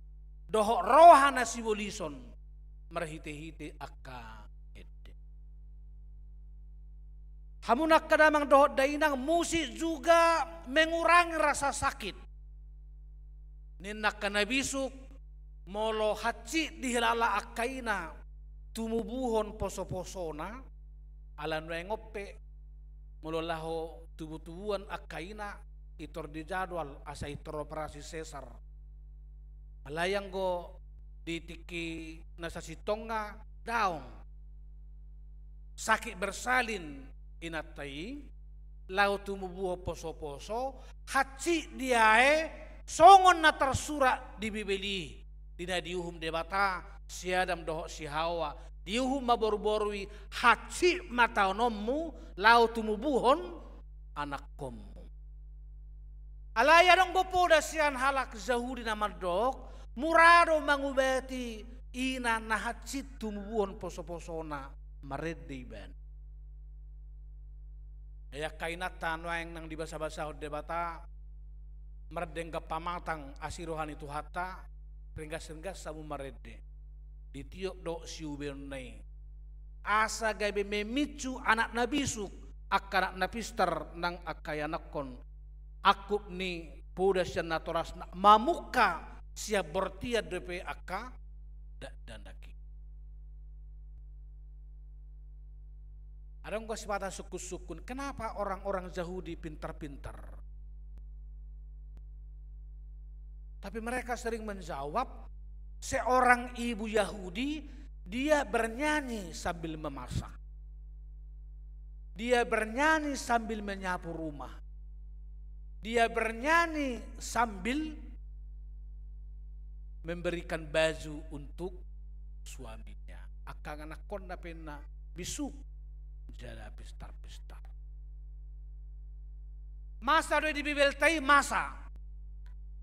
dohot roha na sibolison marhite-hite angka ende. Hamu angka damang dohot dainang, musik juga mengurangi rasa sakit. Ninna angka na bisuk, molo hansit dihilala angka ina tumubuhon poso-posona, ala nuaeng on pe molo laho tubu-tubuan angka ina, pintor dijadwal asa pintor operasi sesar. Alai anggo di tingki na sasintongna daong. Sakit bersalin inanta i, laho tumubuhon poso-poso, hansit diae songon na tarsurat di Bibel i, di na diuhum Debata si Adam dohot si Hawa, diuhum ma boru-boru i, hansit ma taononmu laho tumubuhon anakkonmu. Alai adong do poda sian halak Jahudi na mandok, mura do mangubati ina na hansit tumubuhon posoposona marende ibana. Ai angka inanta nuaeng nang dibasabasahon Debata, mardenggan pamatang asi roha ni Tuhanta, ringgas-ringgas hamu marende. Ditiop do siubeonna i. Asa gabe memincu anak na bisuk, angka anak na pistar nang angka ianakhon. Angkup ni poda sian natorasna mamungka sian bortian dope angka dakdanak i. Adong do sipata sungkunsungkun, kenapa orang-orang Jahudi pintar-pintar? Tapi mereka sering menjawab, seorang ibu Yahudi, dia bernyanyi sambil memasak. Dia bernyanyi sambil menyapu rumah. Dia bernyanyi sambil memberikan baju untuk suaminya. Angka ianakhonna pe na bisuk jala pistar-pistar. Masa do i di Bibelta i, masa.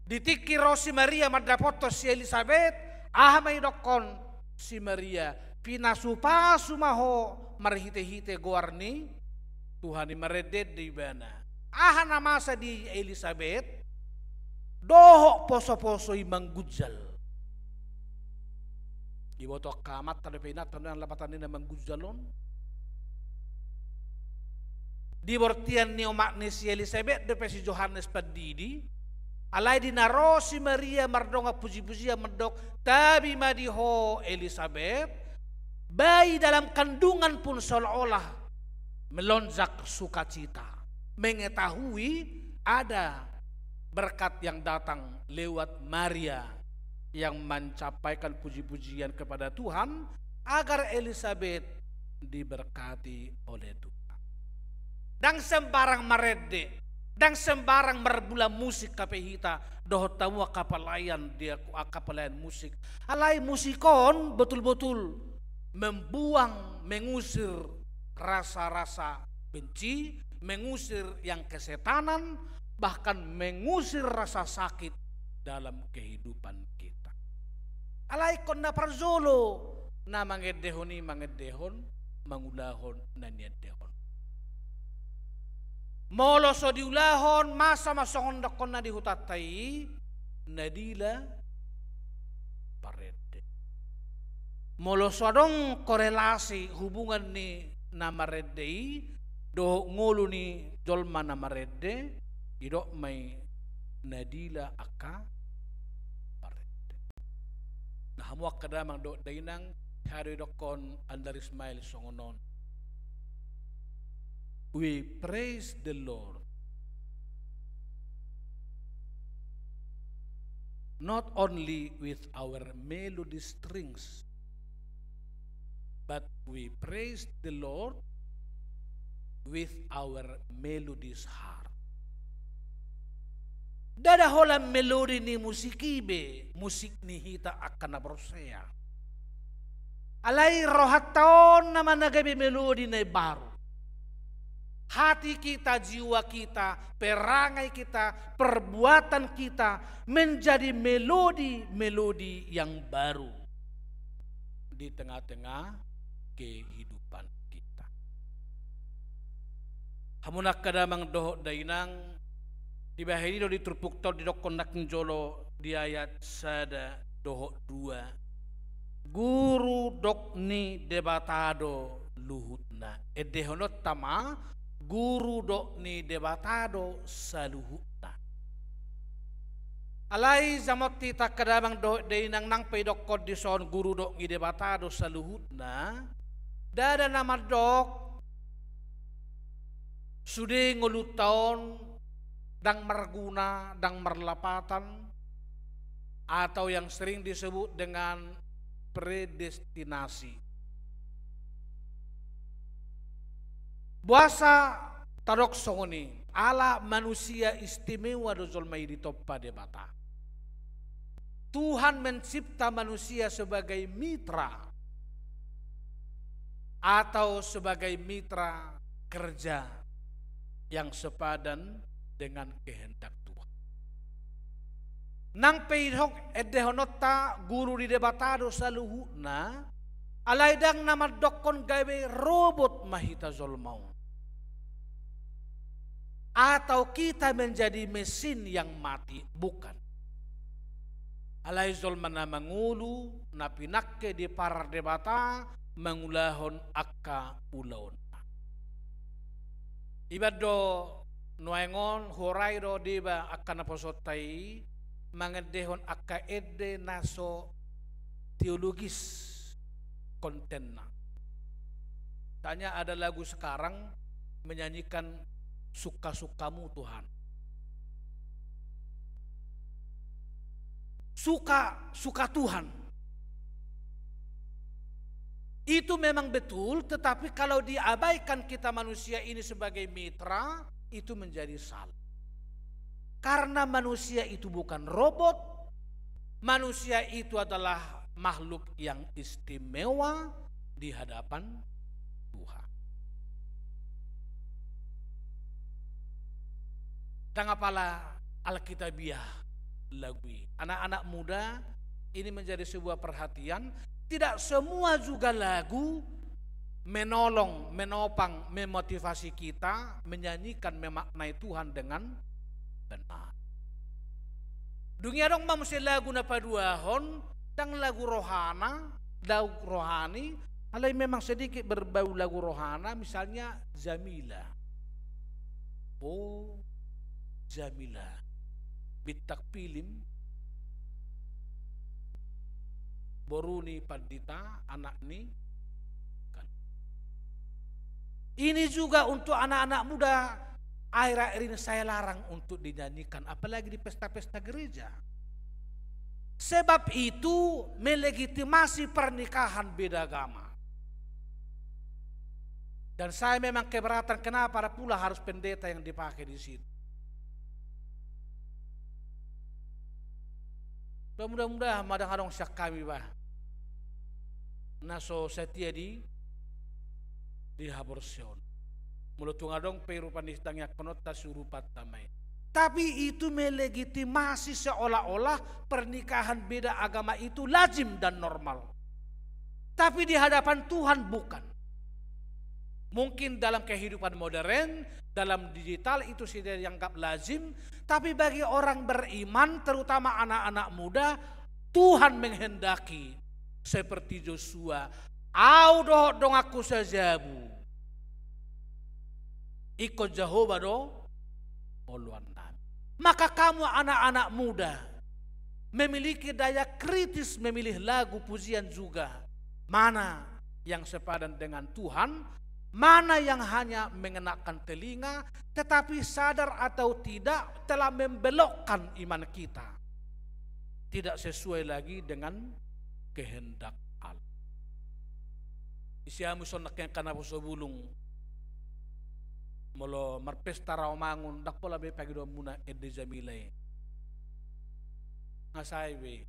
Di tingki ro si Maria mandapothon si Elisabet, aha ma didokhon si Maria? Pinasupasu ma ho marhitehite goar ni Tuhan i, marendeende ibana. Aha na masa di Elisabet? Dohot posoposo i manggunjal. Diboto angka amanta dope inanta nuaeng lapatanna na manggunjal on. Di bortian ni omak ni si Elisabet dope si Johannes Pandidi. Alai di na ro si Maria mardongan pujipujian mandok, tabi ma di ho Elisabet, bayi dalam kandungan pun seolah-olah melonjak sukacita, mengetahui ada berkat yang datang lewat Maria yang mencampaikan puji-pujian kepada Tuhan, agar Elisabet diberkati oleh Tuhan. Ndang sembarang marende, ndang sembarang marmula musik hape hita, dohot hamu angka pelayan di, angka pelayan musik. Alai musik on betul-betul membuang, mengusir rasa-rasa benci, mengusir yang kesetanan, bahkan mengusir rasa sakit dalam kehidupan kita. Alai ingkon na parjolo na mangendehon i mangendehon, mangulahon na niendehon. Molo so diulahon, masa ma songon dokhonna di hutanta i, na dila parende. Molo so adong korelasi hubungan ni na marende i dohot ngolu ni jolma na marende, didok ma i na dila angka parende. Nah, hamu angka damang dohot dainang, hea do didokhon Andar Ismail songon on. We praise the Lord not only with our melody strings, but we praise the Lord with our melodious heart. Ndada holan melodi ni musik i be musik ni hita angka na porsea. Alai rohanta on nama na gabe melodi na imbaru. Hati kita, jiwa kita, perangai kita, perbuatan kita menjadi melodi-melodi yang baru di tengah-tengah kehidupan kita. Hamu angka damang dohot dainang, dibahen i do di turpukta on didokhon nangkin jolo di ayat sada dohot dua. Guru dohot ni Debata do luhutna. Endehononta ma, guru dohot ni Debata do saluhutna. Alai jamot hita angka damang dohot dainang, nang pe didokhon dison guru dohot ni Debata do saluhutna, ndada na mandok sude ngolunta on ndang marguna, ndang marlapatan, atau yang sering disebut dengan predestinasi. Boasa tadok songon i? Ala manusia istimewa do jolma i ditompa Debata. Tuhan mencipta manusia sebagai mitra atau sebagai mitra kerja yang sepadan dengan kehendak Tuhan. Nang pe didok endehononta guru ni Debata do saluhutna, alai ndang na mandokkon gabe robot ma hita jolma on, atau kita menjadi mesin yang mati, bukan. Alai jolma na mangolu, na pinangke diparar Debata mangulahon angka ulaonna. Iba do nuaeng on huorai do deba angka naposoonta i mangendehon angka ende na so teologis kontenna. Misalnya ada lagu sekarang menyanyikan suka-sukamu Tuhan. Suka, suka Tuhan. Itu memang betul, tetapi kalau diabaikan kita manusia ini sebagai mitra, itu menjadi salah. Karena manusia itu bukan robot, manusia itu adalah makhluk yang istimewa di hadapan Tuhan. Ndang apala Alkitabiah lagu i. Anak-anak muda, ini menjadi sebuah perhatian. Tidak semua juga lagu menolong, menopang, memotivasi kita menyanyikan, memaknai Tuhan dengan benar. Dung i adong ma muse lagu na paduahon, ndang lagu rohana, lagu rohani, alai memang sedikit berbau lagu rohana, misalnya Jamila. Oh, Jamila. Bintang film. Boru ni pandita, anak ni. Ini juga untuk anak-anak muda, akhir-akhir ini saya larang untuk dinyanyikan, apalagi di pesta-pesta gereja. Sebab itu melegitimasi pernikahan beda agama. Dan saya memang keberatan, kenapa ada pula harus pendeta yang dipakai di situ. Mudah-mudahan ma ndang adong sian hami, bah, na so setia di, di haporseaon. Molo tung adong pe rupani sitangiangkononta, siurupanta ma i. Tapi itu melegitimasi seolah-olah pernikahan beda agama itu lazim dan normal. Tapi di hadapan Tuhan bukan. Mungkin dalam kehidupan modern, dalam digital itu sudah dianggap lazim, tapi bagi orang beriman, terutama anak-anak muda, Tuhan menghendaki seperti Josua, "Au dohot donganku sajabu, ingkon Jahowa do oloannami." Maka kamu anak-anak muda memiliki daya kritis memilih lagu pujian juga. Mana yang sepadan dengan Tuhan, mana yang hanya mengenakan telinga, tetapi sadar atau tidak telah membelokkan iman kita. Tidak sesuai lagi dengan kehendak Allah. Ise hamu songon nangkin angka naposobulung, molo marpesta raomangun, ndang pola be pangidoanmuna ende Jamila i. Nga sae be.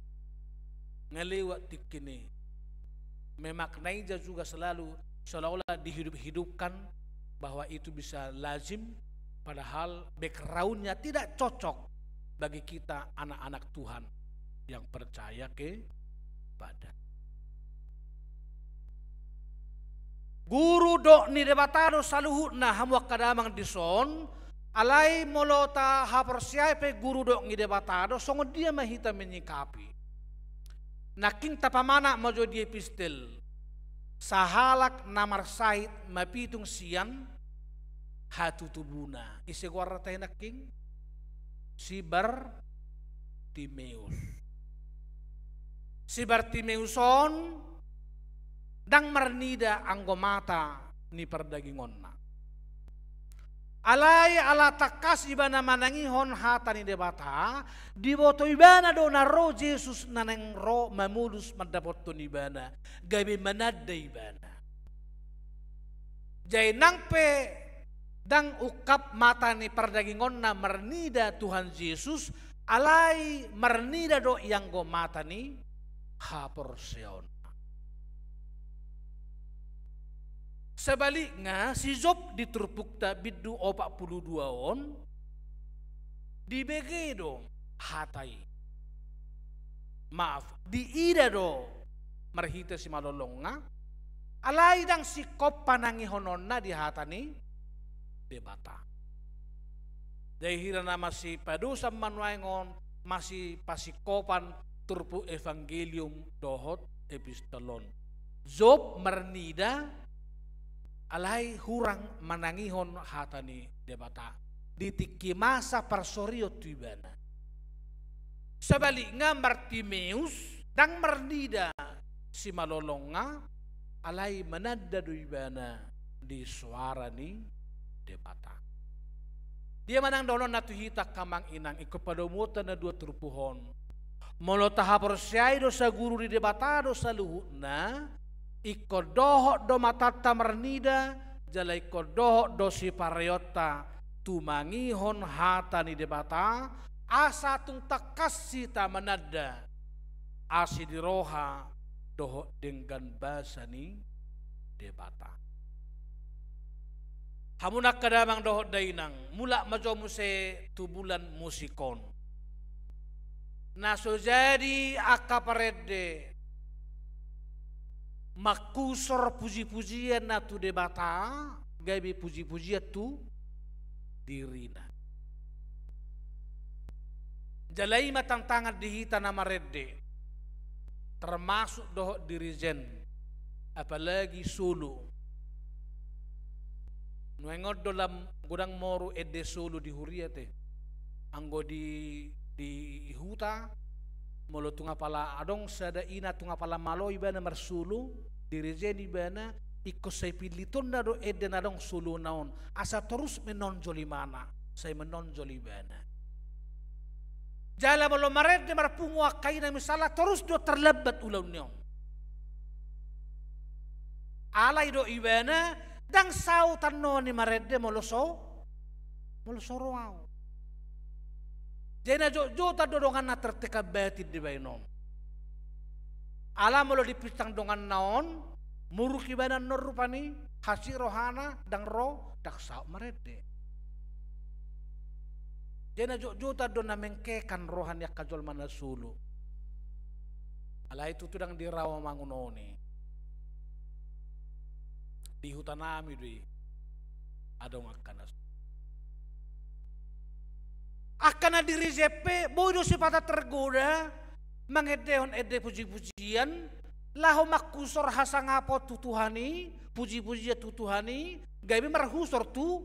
Nga lewat tingki i. Memaknai ja juga selalu seolah-olah dihidup-hidupkan bahwa itu bisa lazim, padahal backgroundnya tidak cocok bagi kita anak-anak Tuhan yang percaya kepada. Guru dok ni Debata do saluhutna, hamu angka damang dison, alai molo tahaporseai pe guru dok ni Debata do, songon dia ma hita menyikapi? Nangkin tapamanat ma jo di epistel, sahalak na marsahit mapitung sian hatutubuna. Ise goarna tahe nangkin? Si Bartimeus. Si Bartimeus on ndang marnida anggo mata ni pardagingonna. Alai ala tangkas ibana manangihon hata ni Debata, diboto ibana do na ro Jesus na naeng ro mamolus mandapothon ibana, gabe mananda ibana. Jadi nang pe ndang ungkap mata ni pardagingonna marnida Tuhan Jesus, alai marnida do i anggo mata ni haporseaonna. Sebaliknya, si Job di turpukta bindu opat pulu dua on, dibege do hata i. maaf, diida do marhite simalolongna, alai ndang singkop panangihononna di hata ni Debata. Jadi hira na masipadosa ma nuaeng on, masipasingkopan turpuk evangelium dohot epistol on. Job marnida, alai hurang manangihon hata ni Debata di tingki masa parsorion tu ibana. Sebaliknya, Bartimeus ndang marnida simalolongna, alai mananda do ibana di soara ni Debata. Dia manang dohononna tu hita angka amang inang, ingkon padomuonta na dua turpuk on. Molo tahaporseai do saguru ni Debata do saluhutna, ingkon dohot do matanta marnida, jala ingkon dohot do sipareonta tumangihon hata ni Debata, asa tung tangkas hita mananda asi ni roha dohot denggan basa ni Debata. Hamu angka damang dohot dainang, mulak ma jo muse tu bulan musik on. Na so jadi angka parende mangkusor puji-pujian na tu Debata, gabe puji-pujian tu dirina. Jala i ma tantangan di hita na marende, termasuk dohot dirijen, apalagi solo. Nuaeng on do lam godang moru ende solo di huria te. Anggo di, di huta, molo tung apala adong sada ina tung apala malo ibana marsolo, dirijen ibana, ingkon sai pillitonna do ende na adong solona on, asa torus menonjol imana, sai menonjol ibana. Jala molo marende marpungu angka ina misalna, torus do terlambat ulaonna on. Alai do ibana, ndang saut annon i marende molo so, molo so ro au. Jadi na jotjotan do donganna tertekan batin dibaen on. Ala molo dipinsang donganna on, muruk ibana annon rupani, hansit rohana, ndang ro, ndang saut marende. Jadi na jotjotan do na mengkekan roha ni angka jolma na solo. Alai tutu ndang di rawa mangunoni. Di hutanami do i adong angka na so. Angka na dirijen pe boi do sipata tergoda mangendehon ende puji-pujian, laho mangkusor hasangapon tu Tuhan i, puji-pujian tu Tuhan i, gabe marhusor tu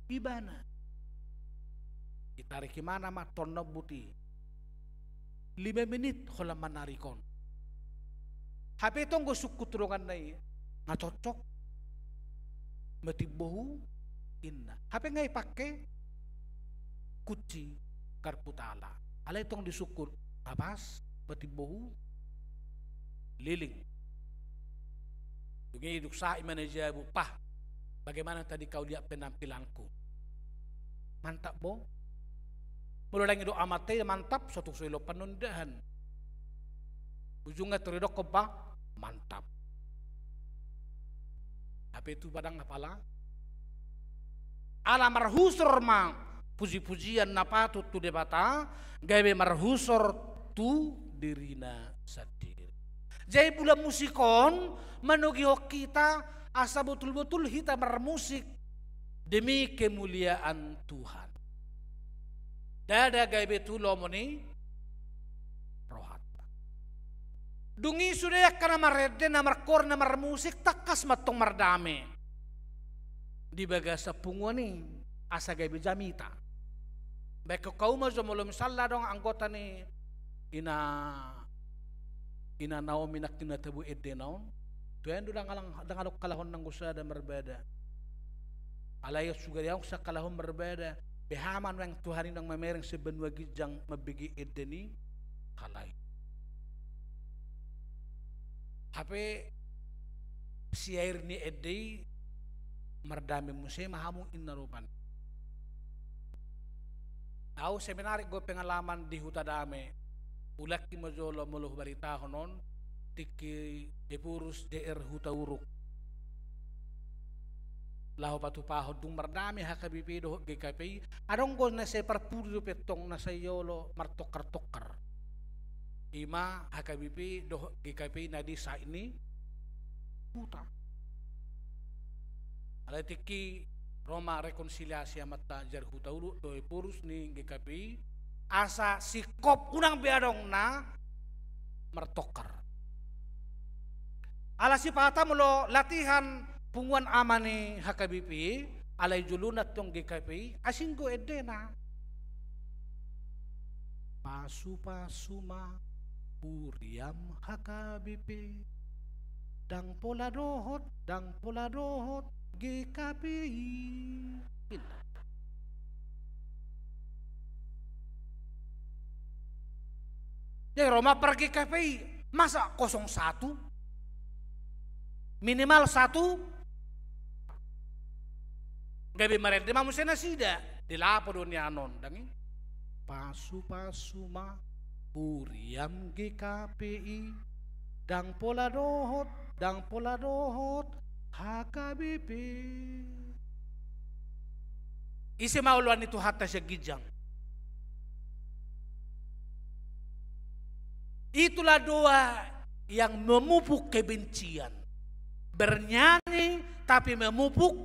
ibana. Ditarik imana ma tong na buti. Lima menit holan manarik on. Hape tong do sungkun tu donganna i, nga cocok, matimbo hu, inna. Hape nga ipake kunci karput ala. Alai tong disungkun, nga pas, matimbo hu, liling. Dung i dung sahat imana i jabu, pah, bagaimana tadi kau lihat penampilanku? Mantap bo. Molo ndang didok amanta i mantap, so tung so ilompan non dahan. Ujungna tung didokkon ba, mantap. Hape tupa ndang apala. Ala marhusor ma puji-pujian na patut tu Debata, gabe marhusor tu dirina sandiri. Jadi bulan musik on manogihon hita asa botul-botul hita marmusik demi kemuliaan Tuhan. Ndada gabe tu lomo ni rohanta. Dung i sude angka na marende, na markoor, na marmusik, tangkas ma antong mardame di bagasan punguan i, asa gabe jamita. Baen hau ma jo molo misalna adong anggota ni ina, ina Naomi nangkin na tabo endena on, tu i do ndang adong, ndang adong halak on nanggo sada marbada. Alai sugari adong sian halak on marbada, beha ma nuaeng Tuhan i nang mamereng sian banua ginjang mambege ende ni halak i. Hape siair ni ende i mardame muse ma hamu inna rupani. Au seminari do pengalaman di Hutadame, ulangki ma jolo molo hubaritahon on, tingki Epurus D R Hutauruk. Laho patupahon dung mardame H K B P dohot G K P I, adong do na sai parpudi dope antong na sai olo martongkar-tongkar. I ma H K B P dohot G K P I na di sait ni huta. Alai tingki ro ma rekonsiliasi amanta Jerhutauruk dohot Ephorus ni G K P I, asa singkop unang be adong na martongkar. Ala sipata molo latihan punguan ama ni H K B P, alai jolona tong G K P I, asing do endena. Pasupasu ma huriam H K B P, ndang pola dohot, ndang pola dohot G K P I. Jadi ro ma par G K P I, masa kosong satu? Minimal satu. Gabe marende ma muse nasida. Di lapo do nian on, ndang i? Pasupasu ma huriam G K P I, ndang pola dohot, ndang pola dohot H K B P. Ise ma oloan ni Tuhanta sian ginjang? Itulah doa yang memupuk kebencian. Bernyanyi tapi memupuk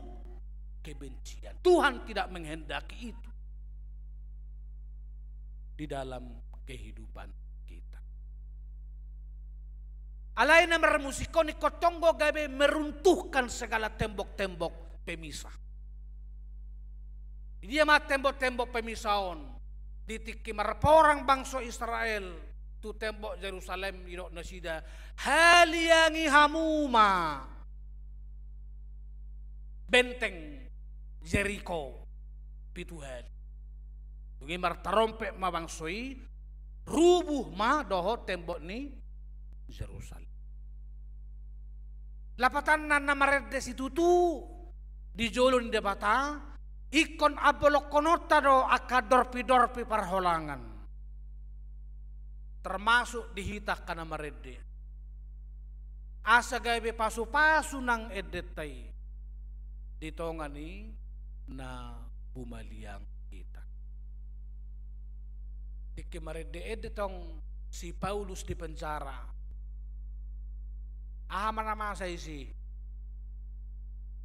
kebencian. Tuhan tidak menghendaki itu di dalam kehidupan kita. Alai na marmusik on ingkon tong do gabe meruntuhkan segala tembok-tembok pemisah. Di dia ma tembok-tembok pemisah on? Di tingki marporang bangso Israel tu tembok Jerusalem, didok nasida, haliangi hamu ma benteng Jeriko pitu hali. Dung i martarompet ma bangso i, rubuh ma dohot tembok ni Jerusalem. Lapatanna, na marende situtu di jolo ni Debata, ingkon ambolongkononta do angka dorpi-dorpi parholangan, termasuk di hita angka na marende, asa gabe pasupasu nang endenta i di tonga ni na humaliang hita. Tingki marende-ende tong si Paulus di penjara, aha ma na masa disi?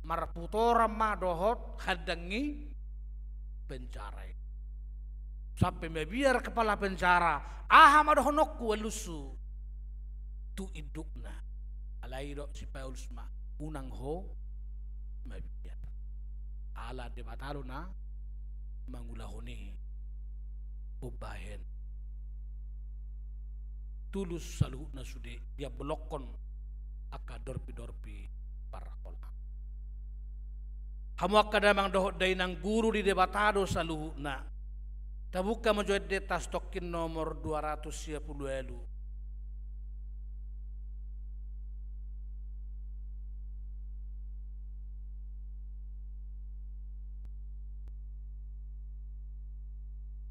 Marputoran ma dohot handang ni penjara i. Sampe mabiar kepala penjara, aha ma dohononku alusu tu indukna? Alai didok si Paulus ma, unang ho mabiar. Ala Debata do na mangulahon i. Umbahen tulus saluhutna sude, diambolongkon angka dorpi-dorpi parholangan. Hamu angka damang dohot dainang, guru di Debata do saluhutna. Tabuka ma jo endenta, Stokkin nomor dua ratus sia pulu ualu.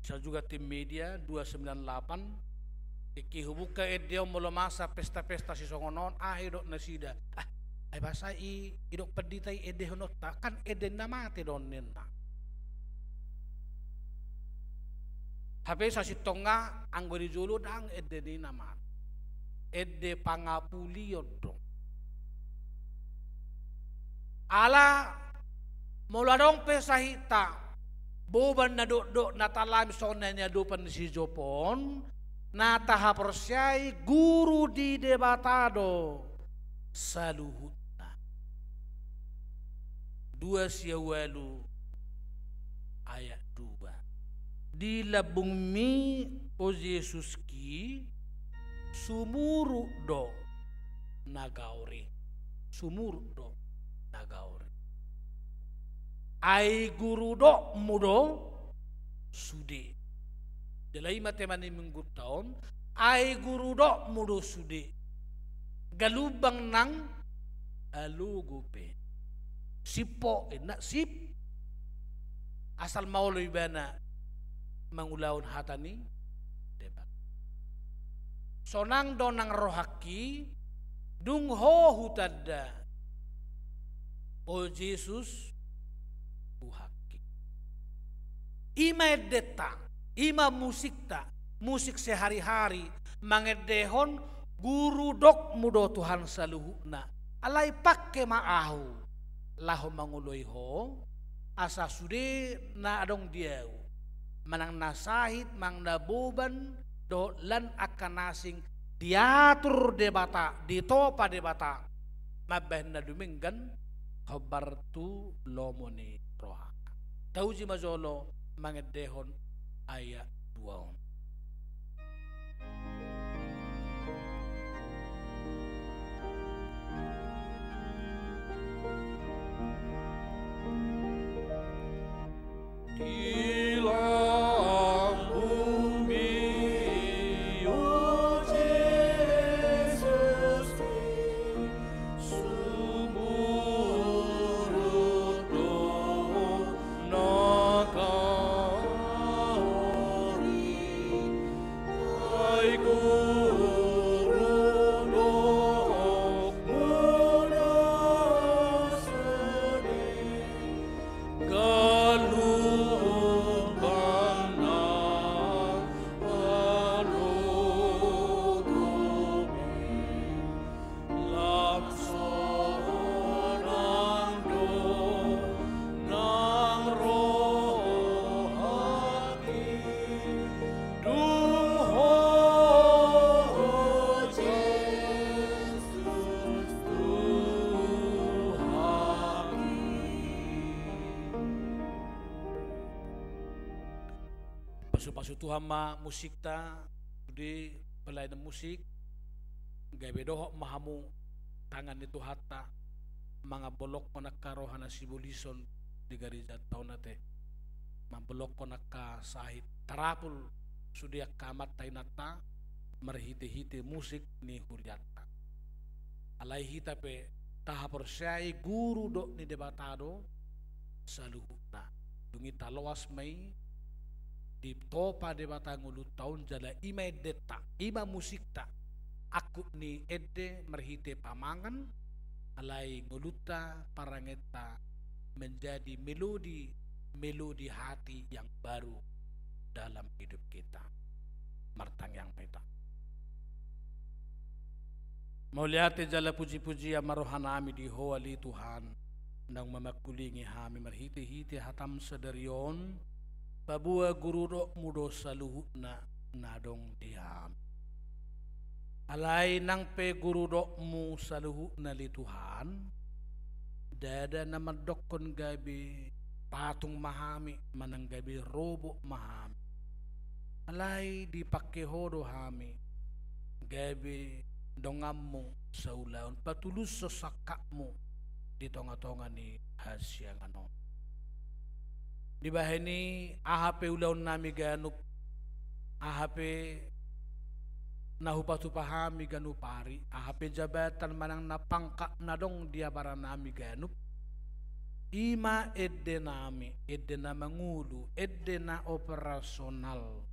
Bisa juga tim media dua sembilan delapan. Tingki hubuka ende on, molo masa pesta-pesta sisongon on, aha didok nasida? Ah, ai boasa i, didok pandita i, endehononta, kan ende ni na mate do on, ninna. Hape sasintongna anggo di jolo ndang ende ni na mate. Ende pangapulion do. Ala molo adong pe sahitanta boban na dokdok na taalami songon na niadopan ni si Job on, na tahaporseai guru di Debata do saluhutna. Dua sia ualu ayat dua. Di lambungmi, o Jesuski, sumurut do nagaori. Sumurut do nagaori. Ai gurudokmu do sude. Jala i ma tema ni minggunta on, ai gurudokmu do sude. Galumbang nang alogo pe. Sip ho, inna, sip. Asal ma olo ibana mangulahon hata ni Debata. Sonang do nang rohangki, dung ho hutanda, o Jesus, Tuhanki. I ma endenta, i ma musikta, musik sehari-hari, mangendehon guru dokmu do Tuhan saluhutna. Alai pangke ma ahu laho mangoloi ho, asa sude na adong di ahu, manang na sahit, manang na boban, dohot lan angka na asing, diatur Debata, ditopa Debata, mambahen na dumenggan, hombar tu lomo ni roha. Tauji ma jolo mangendehon ayat dua on. Di lambungmi, o Jesus, sumurut do nagari, ai guru dokmu do sude. Galup bana alogomi, langsonang do nang rohangki, dung ho, o Jesus, Tuhanki. Pasu-pasu Tuhan ma musikta, sude pelayanan musik, gabe dohot ma hamu tangan ni Tuhanta, mangambolongkon angka roha na sibolison di gareja taon ate, mambolongkon angka sahit tarapul sude angka amanta inanta, marhite-hite musik ni hurianta. Alai hita pe tahaporseai guru dok ni Debata do saluhutna. Dung i taloas ma i, ditopa Debata ngolunta on jala i ma endenta, i ma musikta. Angkup ni ende marhite pamangan, alai ngolunta, parangenta menjadi melodi, melodi hati yang baru dalam hidup kita. Martangiang ma hita. Mauliate jala puji-pujian ma rohanami di Ho ale Tuhan, naung mamangkulingi hami marhite-hite hataM sadari on, paboa guru dokMu do saluhutna na adong di hami. Alai nang pe guru dokMu saluhutna ale Tuhan, ndada na mandokkon gabe patung ma hami, manang gabe robot ma hami. Alai dipangke Ho do hami, gabe donganMu saulaon, patulushon sangkapMu di tonga-tonga ni hasiangan on. Dibahen i, aha pe ulaonnami ganup, aha pe na hupatupa hami ganup ari, aha pe jabatan manang na pangkat na adong di abaranami ganup, i ma endenami, ende na mangolu, ende na operasional.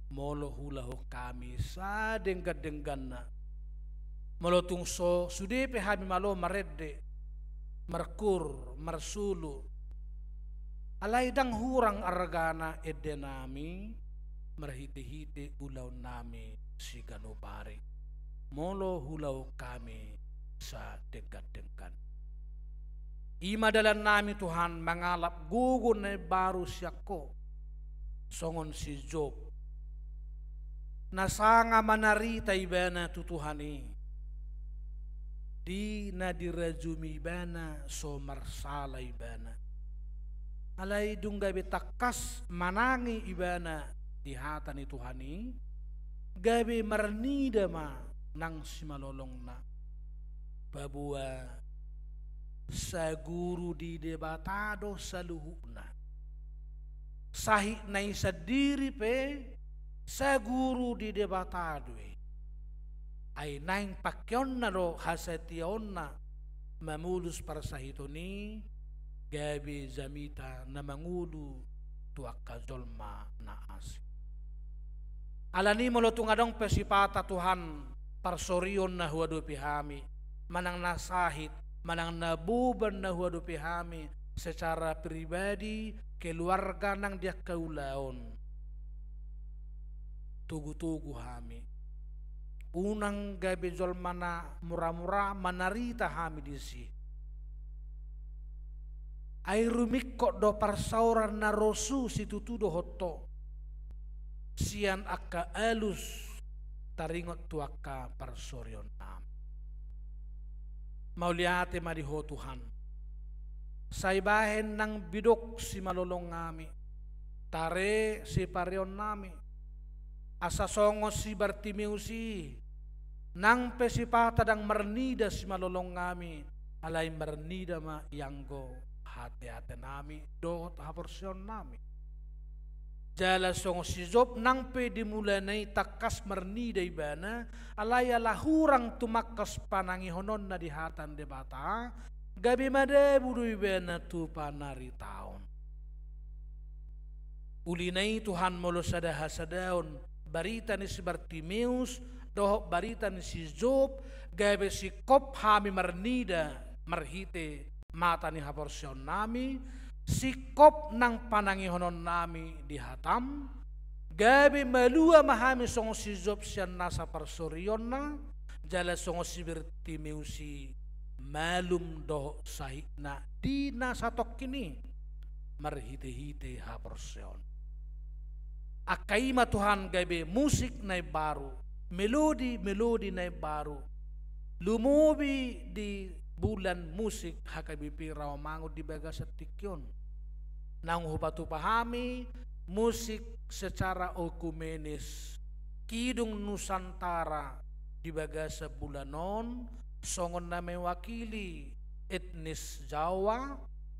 Molo huulahon hami sadenggan-dengganna, molo tung so sude pe hami malo marende, markur, marsulu, alai ndang hurang argana endenami, marhite-hite ulaonnami siganup ari, molo huulahon hami sadenggan-denggan. I ma dalannami Tuhan mangalap gogo na imbaru sian Ho, songon si Job, na sanga manarita ibana tu Tuhan i, di na dirajumi ibana so marsala ibana. Alai dung gabe tangkas manangis ibana di hata ni Tuhan i, gabe marnida ma nang simalolongna, paboa saguru di Debata do saluhutna. Sahitna i sandiri pe saguru di Debata do i. Ai naeng pangkeonna do hasatiaonna mamolus parsahiton i, gabe jamita na mangolu tu angka jolma na asing. Alani i molo tung adong pe sipata Tuhan parsorion na huadopi hami, manang na sahit, manang na boban na huadopi hami secara pribadi, keluarga nang di angka ulaon, togu-togu hami, Unang gabe jolma na mura-mura manarita hami disi. Ai rumingkot do parsaoran na rosu situtu dohot Ho, sian angka alus taringot tu angka parsorionnami. Mauliate ma di Ho Tuhan. Sai bahen nang bidok simalolongonnami, tare sipareonnami, asa songon si Bartimeus i, nang pe sipata ndang marnida simalolongonnami, alai marnida ma ianggo hateatenami dohot haporseaonnami. Jala songon si Job, nang pe di mulana i tangkas marnida ibana, alai ala hurang tumangkas panangihononna di hata ni Debata, gabe madabu do ibana tu panaritaon. Uli na i Tuhan, molo sada hasadaon barita ni si Bartimeus dohot barita ni si Job, gabe singkop hami marnida marhite mata ni haporseaonnami, singkop nang panangihononnami di hataM, gabe malua ma hami songon si Job sian nasa parsorionna, jala songon si Bartimeus i malum dohot sahitna di na satongkin i marhite-hite haporseaon. Angka i ma Tuhan gabe musik na imbaru, melodi-melodi na imbaru, lumobi di bulan musik H K B P Rawamangun di bagasan tingki on. Naung hupatupa hami musik secara ekumenis, Kidung Nusantara di bagasan bulan on, songon na mewakili etnis Jawa,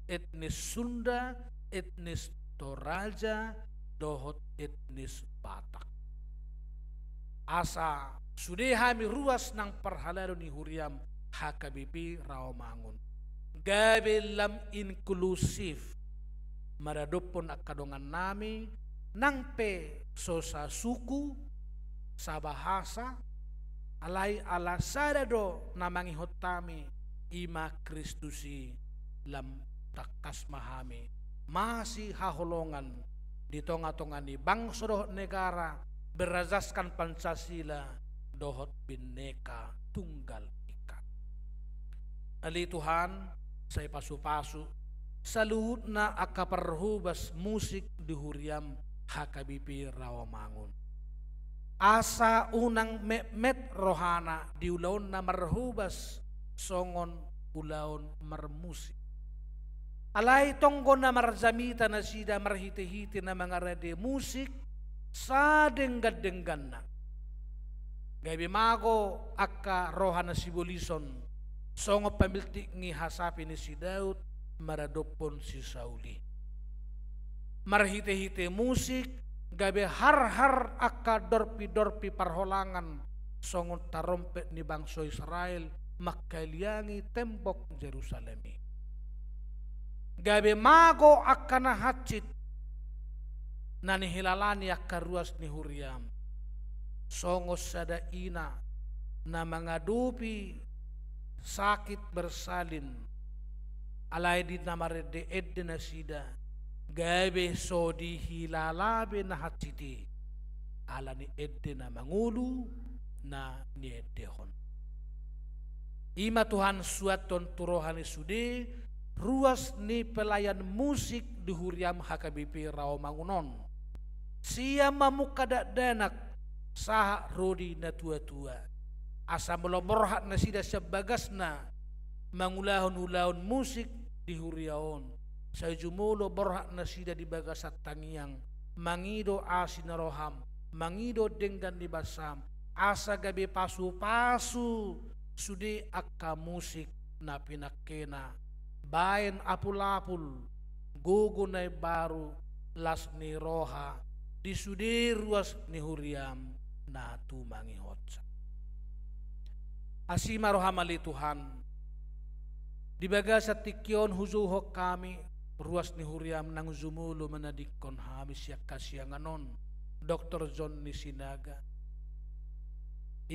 etnis Sunda, etnis Toraja, dohot etnis Batak. Asa sude hami ruas nang parhalado ni huriaM H K B P Rawamangun gabe lam inklusif, maradophon angka dongannami, nang pe so sasuku, sabahasa, alai ala sada do na mangihut hami, i ma Kristus i, lam tangkas ma hami masihaholongan di tonga-tonga ni bangso dohot negara, berajaskan Pancasila dohot Bhinneka Tunggal Ika. Ale Tuhan, sai pasu-pasu saluhutna angka parhobas musik di huriaM H K B P Rawamangun. Asa unang metmet rohana di ulaonna marhobas songon ulaon marmusik. Alai tonggo na marjamita nasida marhite-hite na mangarade musik sadenggan-dengganna. Gabe mago angka roha na sibolison, songon pamiltik ni hasapi ni si Daud maradophon si Saul i. Marhite-hite musik, gabe harhar angka dorpi-dorpi parholangan, songon tarompet ni bangso Israel, mangkaliangi tembok Jerusalem i. Gabe mago angka na hansit, na nihilala ni angka ruas ni huriaM. Songon sada ina na mangadopi sakit bersalin, alai di na marende-ende nasida, gabe so dihilala be na hansit i, ala ni ende na mangolu na niendehon. I ma Tuhan, suanhon tu roha ni sude ruas ni pelayan musik di huriaM H K B P Rawamangun on. Sian mamungka dakdanak sahat ro di na tua-tua. Asa molo borhat nasida sian bagasna mangulahon ulaon musik di huria on, sai jumolo borhat nasida di bagasan tangiang, mangido asi ni rohaM, mangido denggan ni basaM, asa gabe pasu-pasu sude angka musik na pinangkena, baen apul-apul, gogo na imbaru, las ni roha di sude ruas ni huriaM na tumangihonsa. Asi ma rohaM ale Tuhan, di bagasan tingki on hujouhon hami ruas ni huriaM naung jumolo manadingkon hami sian hasiangan on, Doktor John ni Sinaga,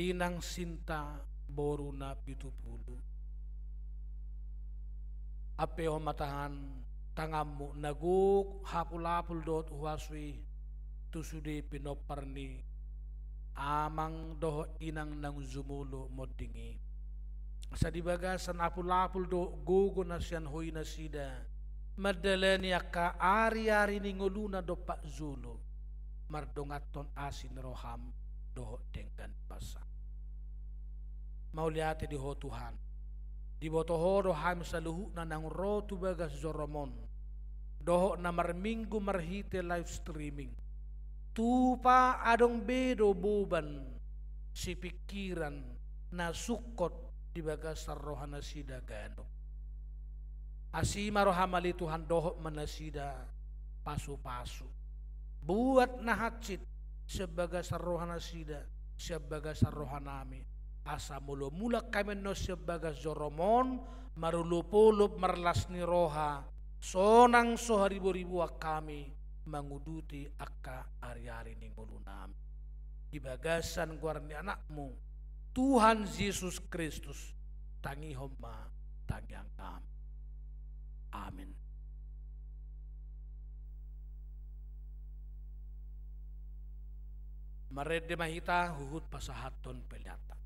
Inang Sinta boru na pitu pulu. Ampehon ma Tuhan tanganMu na gok hapul-apul dohot huaso i tu sude pinompar ni amang dohot inang naung jumolo monding i. Asa di bagasan apul-apul dohot gogo na sian Ho i nasida mandalani angka ari-ari ni ngoluna dompak jolo, mardonganhon asi ni roham dohot denggan basa. Mauliate di Ho Tuhan, diboto Ho do hami saluhutna naung ro tu bagas jorom on, dohot na marminggu marhite live streaming. Tupa adong be do boban sipingkiran na sungkot di bagasan roha nasida ganup. Asi ma roham ale Tuhan, dohot ma nasida pasu-pasu. Buat na hansit sian bagasan roha nasida, sian bagasan roha nami. Asa molo mulak hami annon sian bagas jorom on, marolop-olop marlas ni roha, sonang so haribo-riboan hami manguduti angka ari-ari ni ngolunami. Di bagasan goar ni Anakmu, Tuhan Jesus Kristus, tangihon ma tangiang nami. Amen. Marende ma hita huhut pasahathon peleanta.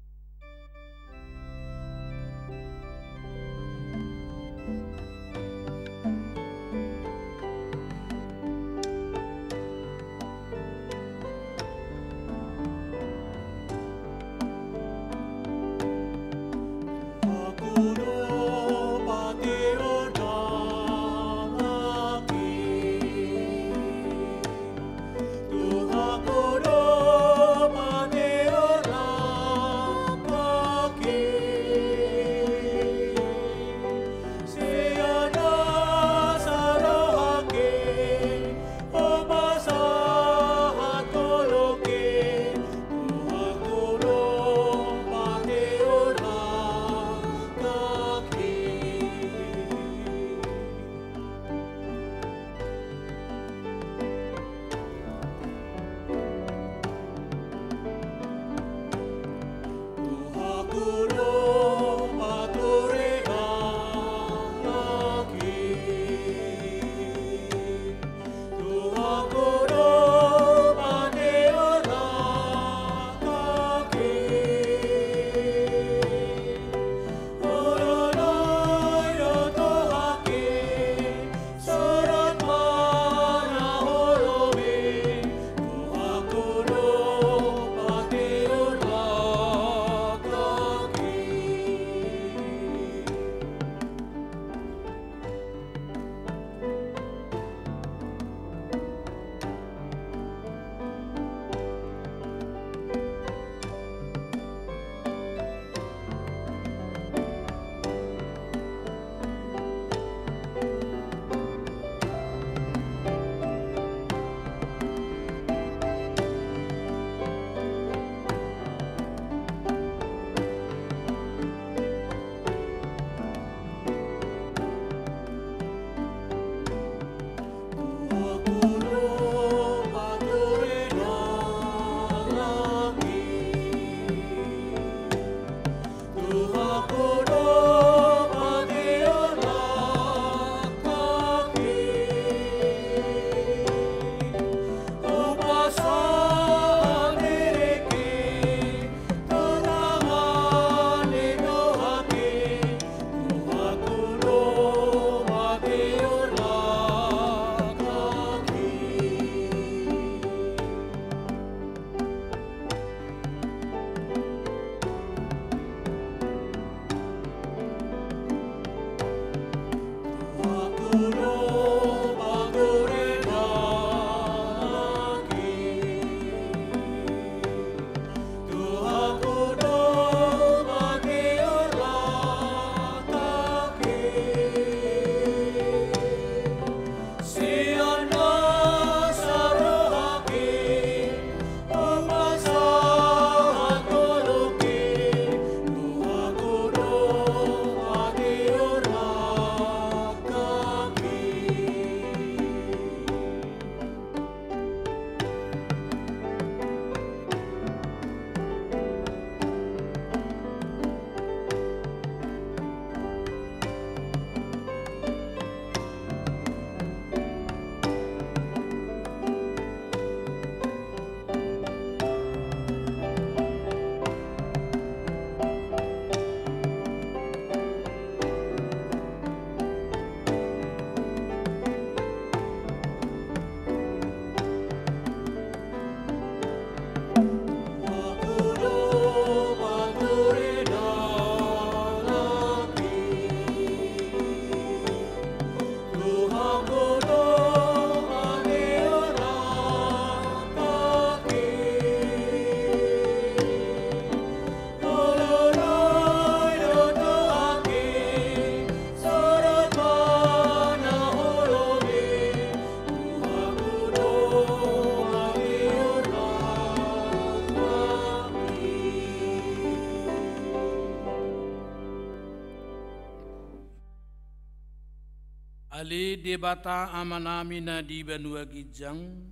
Ale Debata Amanami na di banua ginjang,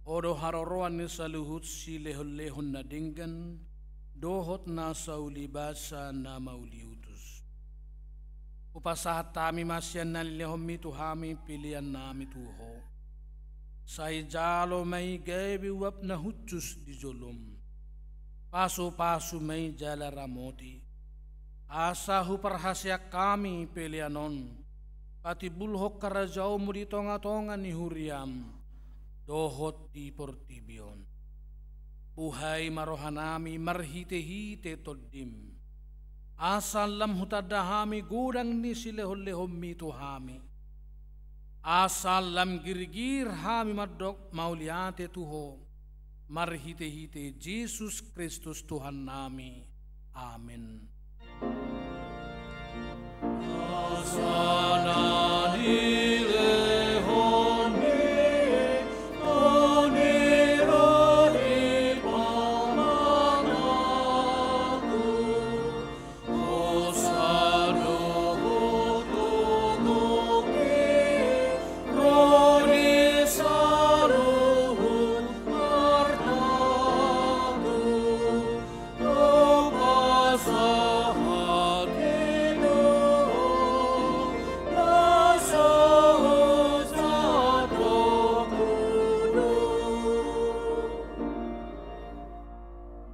Ho do haroroan ni saluhut silehonlehon na denggan dohot na saulibasa na mauliutus. Hupasahat hami ma sian na nilehonMi tu hami peleannami tu Ho. Sai jalo ma i gabe uap na hushus di joloM. Pasupasu ma i jala ramoti, asa huparhaseang hami pelean on, patimbulhon harajaonMu di tongatonga ni huriaM dohot di portibi on. Buhai ma rohanami marhitehite TondiM, asa lam hutanda hami godang ni silehonlehonMi tu hami, asa lam girgir hami mandok mauliate tu Ho, marhitehite Jesus Kristus Tuhannami. Amen.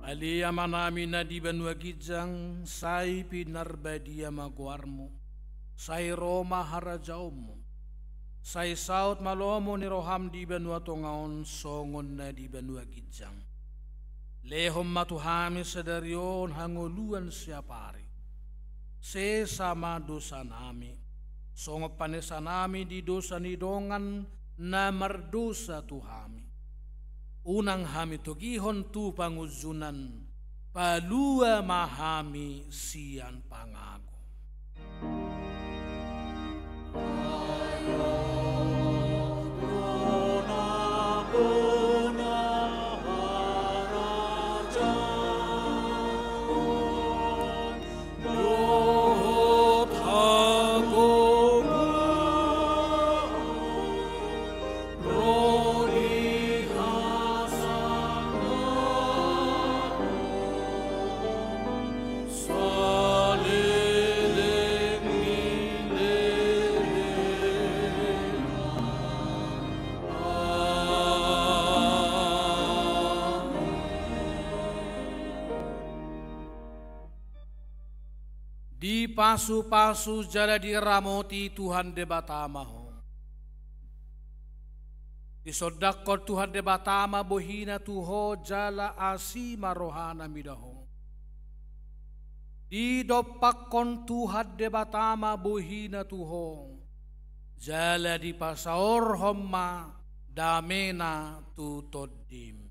Ale Amanami na di banua ginjang, sai pinarbadia ma goarMu, sai ro ma harajaonMu, sai saut ma lomo ni rohaM di banua tonga on songon na di banua ginjang. Lehon ma tu hami sadari on hangoluan siapari. Sesa ma dosanami, songon panesanami di dosa ni dongan na mardosa tu hami. Unang hami togihon tu pangunjunan, palua ma hami sian pangago. Dipasupasu jala diramoti Tuhan Debata ma ho. Disondangkon Tuhan Debata ma bohiNa tu ho jala asi ma rohaNa mida ho. Didompakkon Tuhan Debata ma bohiNa tu ho, jala dipasaorhon ma dameNa tu tondim.